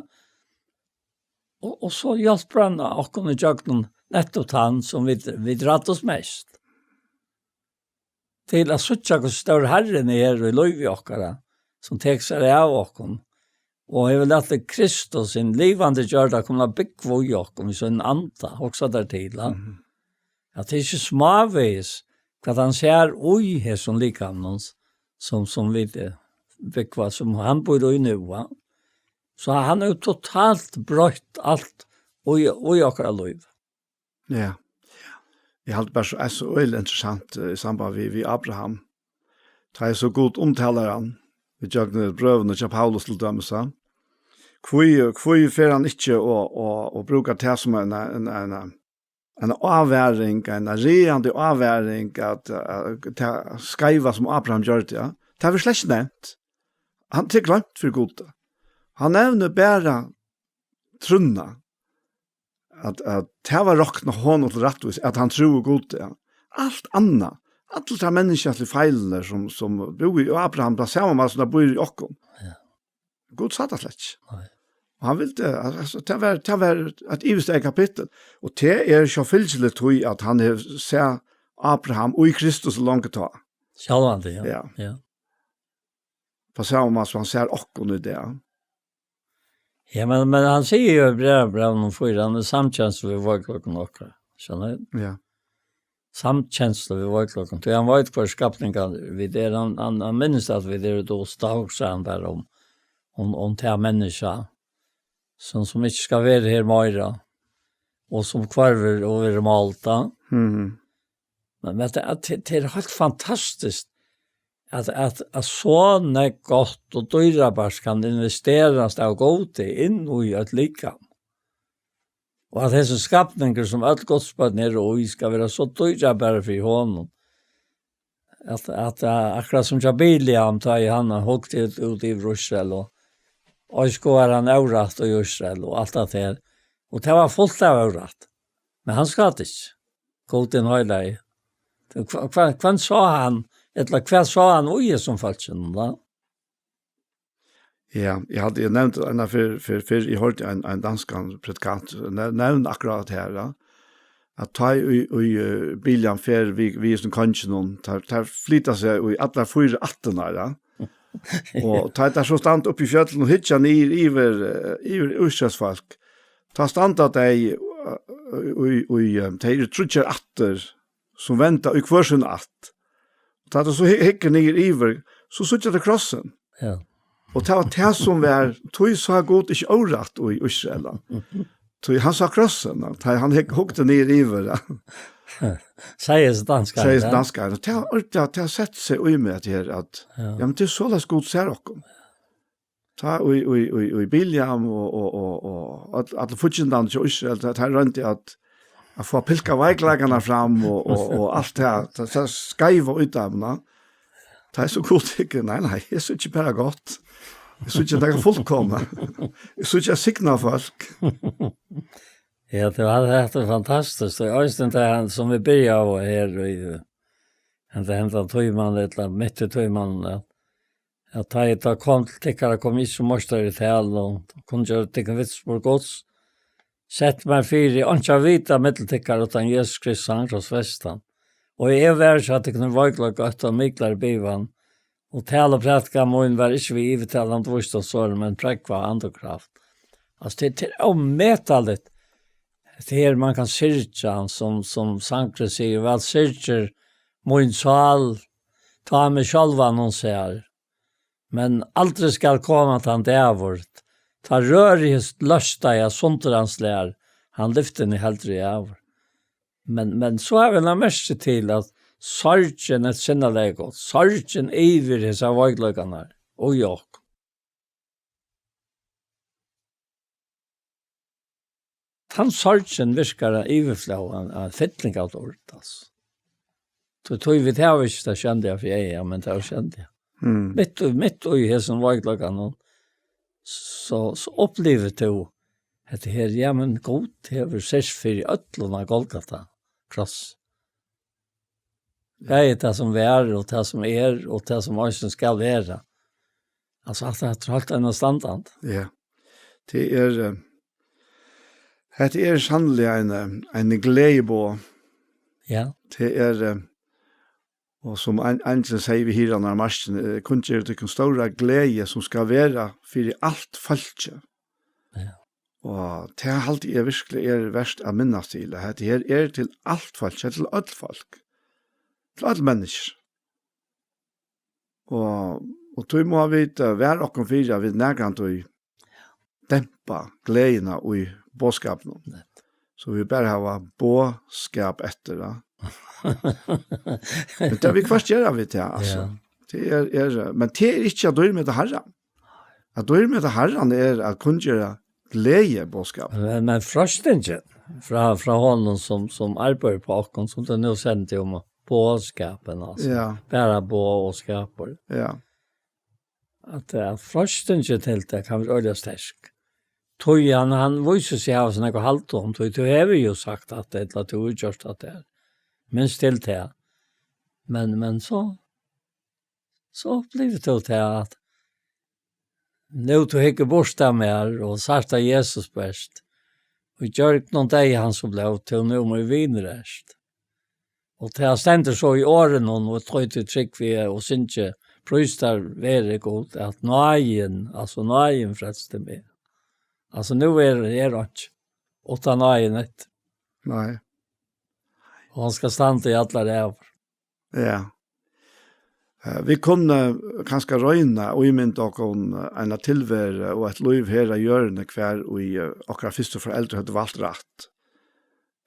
Og, og so hjálpir hann okkum í gjøgnum nettupp tann, sum vit, vit ræddust mest. Til at síggja, hvussu stórur Harrin er í lívi okkara, sum tekur sær av okkum, og hevur latið Kristus, hin livandi gjørda, koma at búgva í okkum við sínum anda, hugsa tær til, ha? Mhm. At tað er ikki smávegis, hvat hann sær í hesum likamum, sum, sum vit, eh, búgva, sum hann býr í nú, va? So hann hevur totalt broytt alt í, í okkara lív. Ja. Eg haldi bara so, er so øgiliga interessant, eh, í samband við, við Abraham. Tá ið so Gud umtalar hann, við gjøgnum brøvini hjá Paulus til dømis, ha? Hví, hví fer hann ikki og, og, og brúkar tað sum ein, ein, ein, ein ávaring, ein ræðandi ávaring, at, at tað skeiva sum Abraham gjørdi, ja? Tað verður slett ikki nevnt. Hann er gloymt fyri Gud. Hann nevnir bara trúnna. At, at tað var roknað honum til rættvísi, at hann trúði Gud, ja. Alt annað, allir teir menniskjaligu feilarnir sum, sum búðu í Abraham, tað sama mál sum tað býr í okkum. Ja. Gud sá tað slett ikki. Nei. Og hann vildi, al-, altso, tað var, tað var eitt yvirstaðið kapittul. Og tað er sjálvfylgiligt tí at hann hevur sæð Abraham í Kristus longu tá. Sjálvandi, ja. Ja. Ja. Á sama mál sum hann sær okkum í dag. Ja, men, men hann sigur jo í bræv-, brævinum fýra, hann er samkensla við veikleikum okkara. Skilur tú? Ja. Samkensla við veikleikum. Tí hann veit, hvør skapningar vit eru. Hann, hann, hann minnist, at vit eru dust, tá hugsar hann bara um, um, um tað menniskja, sum, sum ikki skal vera her meira, og sum hvørvur og verður máld, tá. Mhm. Men, men tað, tað, tað er heilt fantastiskt, at, at, at so nógv gott og dýrabart kann investerast av Gudi inn í eitt likam. Og at hesin skapningur, sum øll Guds børn eru í, skal vera so dýrabarur fyri honum. At, at, eh, akkurát sum hjá Bileam, tá ið hann hugdi út, út yvir Ísrael, og, og skoðaði hann órætt í Ísrael, og alt tað her. Og tað var fult av órætt. Men hann skaddi ikki. Gud den heilagi. Hva, hva, hvønn sá hann, ella hvat sá hann í hesum fólkinum, da? Ja, eg haldi, eg nevndi eina fyrr, fyrr, fyrr, eg hoyrdi ein, ein danskan predikant ne-, nevna akkurát her, ja. At tá í, í, eh, Bileam fer við, við hesum konginum, teir, teir flyta seg í allar fýra ættirnar, ja. Og tá teir so standa uppi í fjøllunum og hyggja niður yvir, eh, yvir Ísraels fólk, tá standa tey, eh, í, í, eh, tey eru tríggjar ættir, sum venda í hvør sín ætt. Tá tú so hy-, hyggur niður yvir, so síggja tú krossin. Ja. Og tað var tað sum var, tí sá Gud ikki órætt í Ísrael. Tí hann sá krossin, og tá hann hygg-, hugdi niður yvir, ja. Sigur danskar, sigur ja. Danskar. Og tað, og tað, tað setti seg í meg at her, at, ja. Ja, men tað er soleiðis Gud sær okkum. Tá í, í, í, í Bileam og, og, og, og all-, allir fíggindini hjá Ísrael, tá, tá royndi at, at fáa pilka veikleikarnar fram og, og, og alt tað, tað, tað skeiva í teimum, ja. Tá er so Gud ikki, nei, nei, eg síggi bara gott. Eg síggi nakað fullkomið. Eg síggi signað fólk. Ja, tað var, tað er fantastiskt. Og eisini tað hann, sum vit byrja av her, í, henda, henda tíman, ella mitt í tíman, ja. At tá eg tá kom til tykkara, kom eg ikki sum meistari í tal, og kundi gjøra tykkum vitnisburð Guds. Sett mær fyri, einki at vita millum tykkara uttan Jesus Kristus, hann krossfestan. Og eg var ikki at tykkum veikleika, uttan miklari bivan. Og tal og prædika mín var ikki við yvirtalandi vísdómsorðum, men prógva andokraft. Altso, tað, tað er ómetaligt. Tað er, man kann syrgja, sum, sum sangurin sigur, væl syrgir mín sál, tá meg sjálvan hon sær. Men aldri skal koma tann dagur, tá rørið his løstaða sundur hann slær, hann lyftir meg heldur av. Men, men so havi eg lagt merki til, at sorgin er sinnalagi Guds, sorgin yvir hesar veikleikarnar og jokk. Tann sorgin virkar ein yvirflóð, ein, ein fylling av orð, altso. Tí, tí vit hava ikki tað sjónliga fyri eyga, men tað er sjónliga. Mm. Mitt í, mitt í hesum veikleikanum, so, so upplivir tú hetta her, ja, men Gud hevur syrgt fyri øllum á Golgata kross. Bæði tað sum var, og tað sum er, og tað sum eisini skal vera. Altso, alt er heilt enn standandi. Ja. Tað er, eh, hetta er sanniliga ein, eh, ein gleðiboð. Ja. Tað er, eh, og sum ein, ein sum sigur við hirðarnar á markini, eh, kunngeri tykkum stóra gleði, sum skal vera fyri alt fólkið. Ja. Og tað haldi eg virkiliga er vert at minnast til, at hetta her er til alt fólk, tað er til øll fólk, til øll menniskju. Og, og tí mugu vit, eh, vara okkum fyri, at vit nakrantíð dempa gleðina í boðskapinum. Nett. So vit bara hava boðskap eftir, ja. Men tað viðhvørt gera vit tað, altso. Ja. Tað er, er, men tað er ikki at dýrmeta Harran. At dýrmeta Harran er at kunngera gleðiboðskap. Men, men freistingin frá, frá honum sum, sum arbeiðir uppá okkum, sum tú nú sendi um boðskapin, altso. Ja. Bara boð og skapur. Ja. At, at freistingin til tað kann vera øgiliga sterk. Tí hann, hann vísir seg hava so nógv at halda um, tí tú hevur jú sagt at, ella tú hevur gjørt at tað er. Minst til tað. Men, men so, so blívur tú til at nú tú hyggur burt av mær og sært av Jesus bert, og gjørd nú deyð hans og blóð, tú nú mín vinur ert. Og tað stendur so í orðunum, og tað er trúgv við og syngi, prís tær veri Gud, at náðin, altso náðin frelsti meg. Altso nú er, er einki, uttan náðin eftir. Nei. Og hann skal standa í allar ævir. Ja. Eh, vit kunnu kanska royna at ímynda okkum eina tilveru og eitt lív her á jørðini, hvar í, eh, okkara fyrstu foreldur høvdu valt rætt.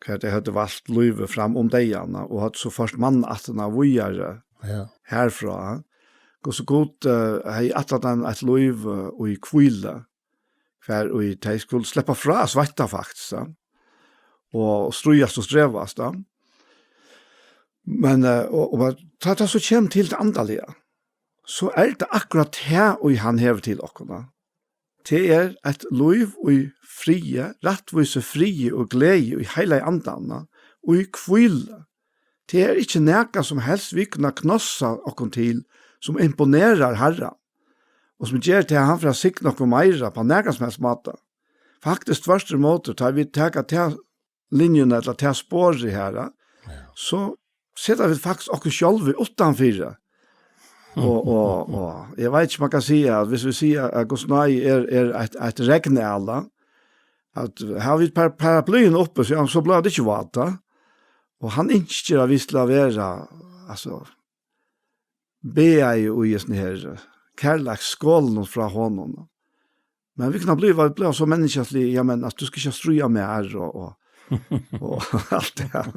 Hvar tey høvdu valt lívið fram um deyðan og høvdu so ført mannaættina víðari. Ja. Herfrá. Hvussu Gud, eh, hevði ætlað teimum eitt lív, eh, í hvílu, hvar í tey skulu sleppa frá at sveitta faktiskt, ja. Og stríðast og strevast, ja. Men, eh, og, og tá tað so kemur til tað andaliga, so er tað akkurát tað, ið hann hevur til okkum, ja. Tað er eitt lív í friði, rættvísi, friði og gleði í heilaga andanum, í hvílu. Tað er ikki nakað sum helst vit kunna knossa okkum til, sum imponerar Harran, og sum ger til, at hann fer at signa okkum meira á nakran sum helst máta. Faktiskt, tvørturímóti, tá vit taka ta linjuna ella ta sporið her, ja, ja, so seta vit faktiskt okkum sjálv uttanfyri. Og, og, og eg veit ikki, man kann siga, at viss vit siga, at Guds náði er, er eitt, eitt regn, at hava vit par-, paraplyen uppi, so, ja, so blívur tað ikki vátt. Og hann ynskir, at vit skulu vera, altso, baðað í hesum her, eh, kærleiksskálunum frá honum. Men vit kunnu blíva, blíva so menniskjalig, ja, men, at tú skalt ikki stríða mær og, og, og alt tað.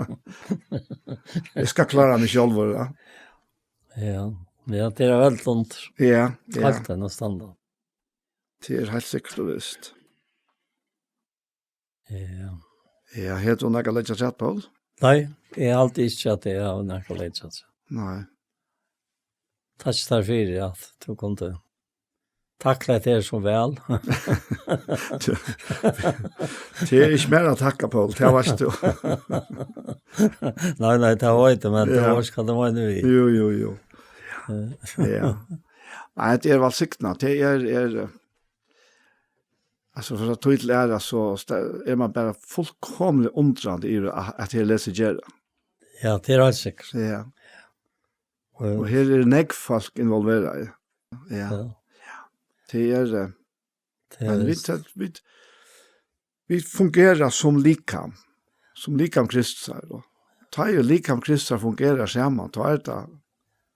Eg skal klára meg sjálvur, ja. Ja, ja, tað er væl dumt. Ja, ja. Alt er nú standard. Tað er heilt sikkurt og vist. Ja. Ja, hevur tú nakað at leggja afturat, Poul? Nei, eg haldi ikki, at eg havi nakað at leggja afturat. Nei. Takk tær fyri, at tú kundi takla tað so væl. Tað er ikki meir at takka, Poul, tað veitst tú. Nei, nei, tað veit eg, men tað, ja, var ikki, hvat tað var nú í. Jú, jú, jú. Eh. Ja. Nei, tað er vælsignað. Tað er, er, eh, Altso, frá tíð til aðra, so sta-, er man bara fullkomiliga undrandi yvir, at, at her lesa gera. Ja, tað er heilt sikkurt. Ja. Og, og her er nógv fólk involverað. Ja. Ja. Tað er, eh, tað er men vit, vit, vit fungera sum likam, sum likam Kristusar, og tá er likam Kristusar fungerar saman, tá er tað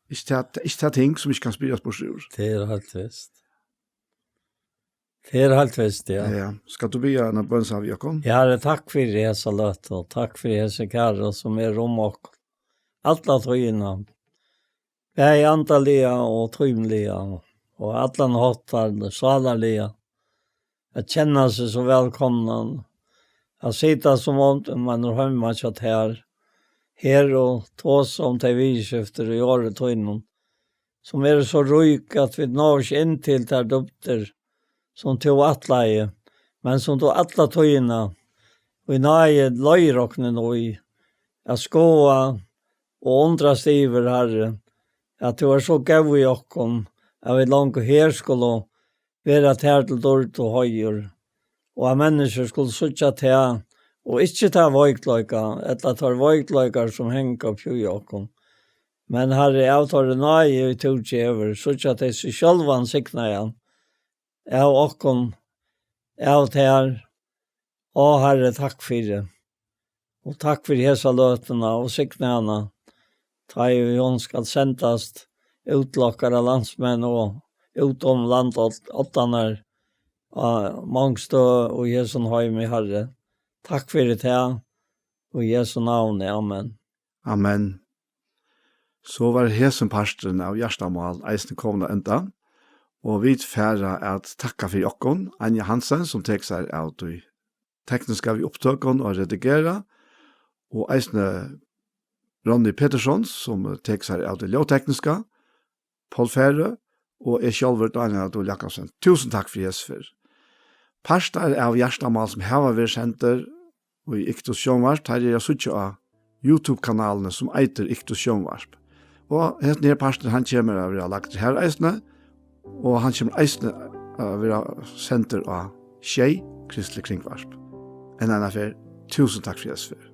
ikki tað, ikki tað ting sum ikki kann spyrjast burtur úr. Tað er heilt vist. Tað er heilt vist, ja. Ja. Skalt tú biðja eina bøn saman við okkum? Harri, takk fyri hesa løtu, og takk fyri hesi kæru, sum eru um okkum alla tíðina. Bæði andaliga og tímiliga, og allan hátt, sálarliga. At kenna seg so vælkomnan, at sita sum um man er heima hjá tær, her og tosa um tey viðurskifti í orði tínum, sum eru so rík, at vit náa ikki inn til tær dýpdir, sum tú ætlaði, men sum tú alla tíðina í náði leiðir okkum inn í, at skoða og undrast yvir, Harri, at tú ert so góð við okkum, at vit longu her skulu vera tær til dýrd og heiður, og at menniskjur skulu síggja tað, og ikki ta veikleika, ella teir veikleikar, sum hanga uppi í okkum. Men, Harri, av teirri náði, ið tú gevur, síggja tey seg sjálvan signaðan av okkum, av tær. Ó, Harri, takk fyri. Og takk fyri hesa løtuna og signa hana, tá ið hon skal sendast út til okkara landsmenn og út um landoddarnar, á mong støð í hesum heimi, Harri. Takk fyri tað, í Jesu navni. Amen. Amen. So var hesin parturin av Hjartamál eisini komin at enda, og vit fara at takka fyri okkum, Anja Hansen, sum tekur sær av tí tekniska við upptøkum og at redigera, og eisini Ronny Petersson, sum tekur sær av tí ljóðtekniska, Poul Færø og eg sjálvur, Dánjal Dúhl Jakobsen. Túsund takk fyri hesa ferð. Partar av Hjartamál, sum hava verið sendir í Iktus Sjónvarp, teir eru at síggja á YouTube-kanalini, sum eitur Iktus Sjónvarp. Og hesin her parturin, hann kemur at verða lagdur har eisini, og hann kemur eisini at verða sendur á Sjey, Kristiligt Kringvarp. Enn eina ferð, túsund takk fyri hesa ferð.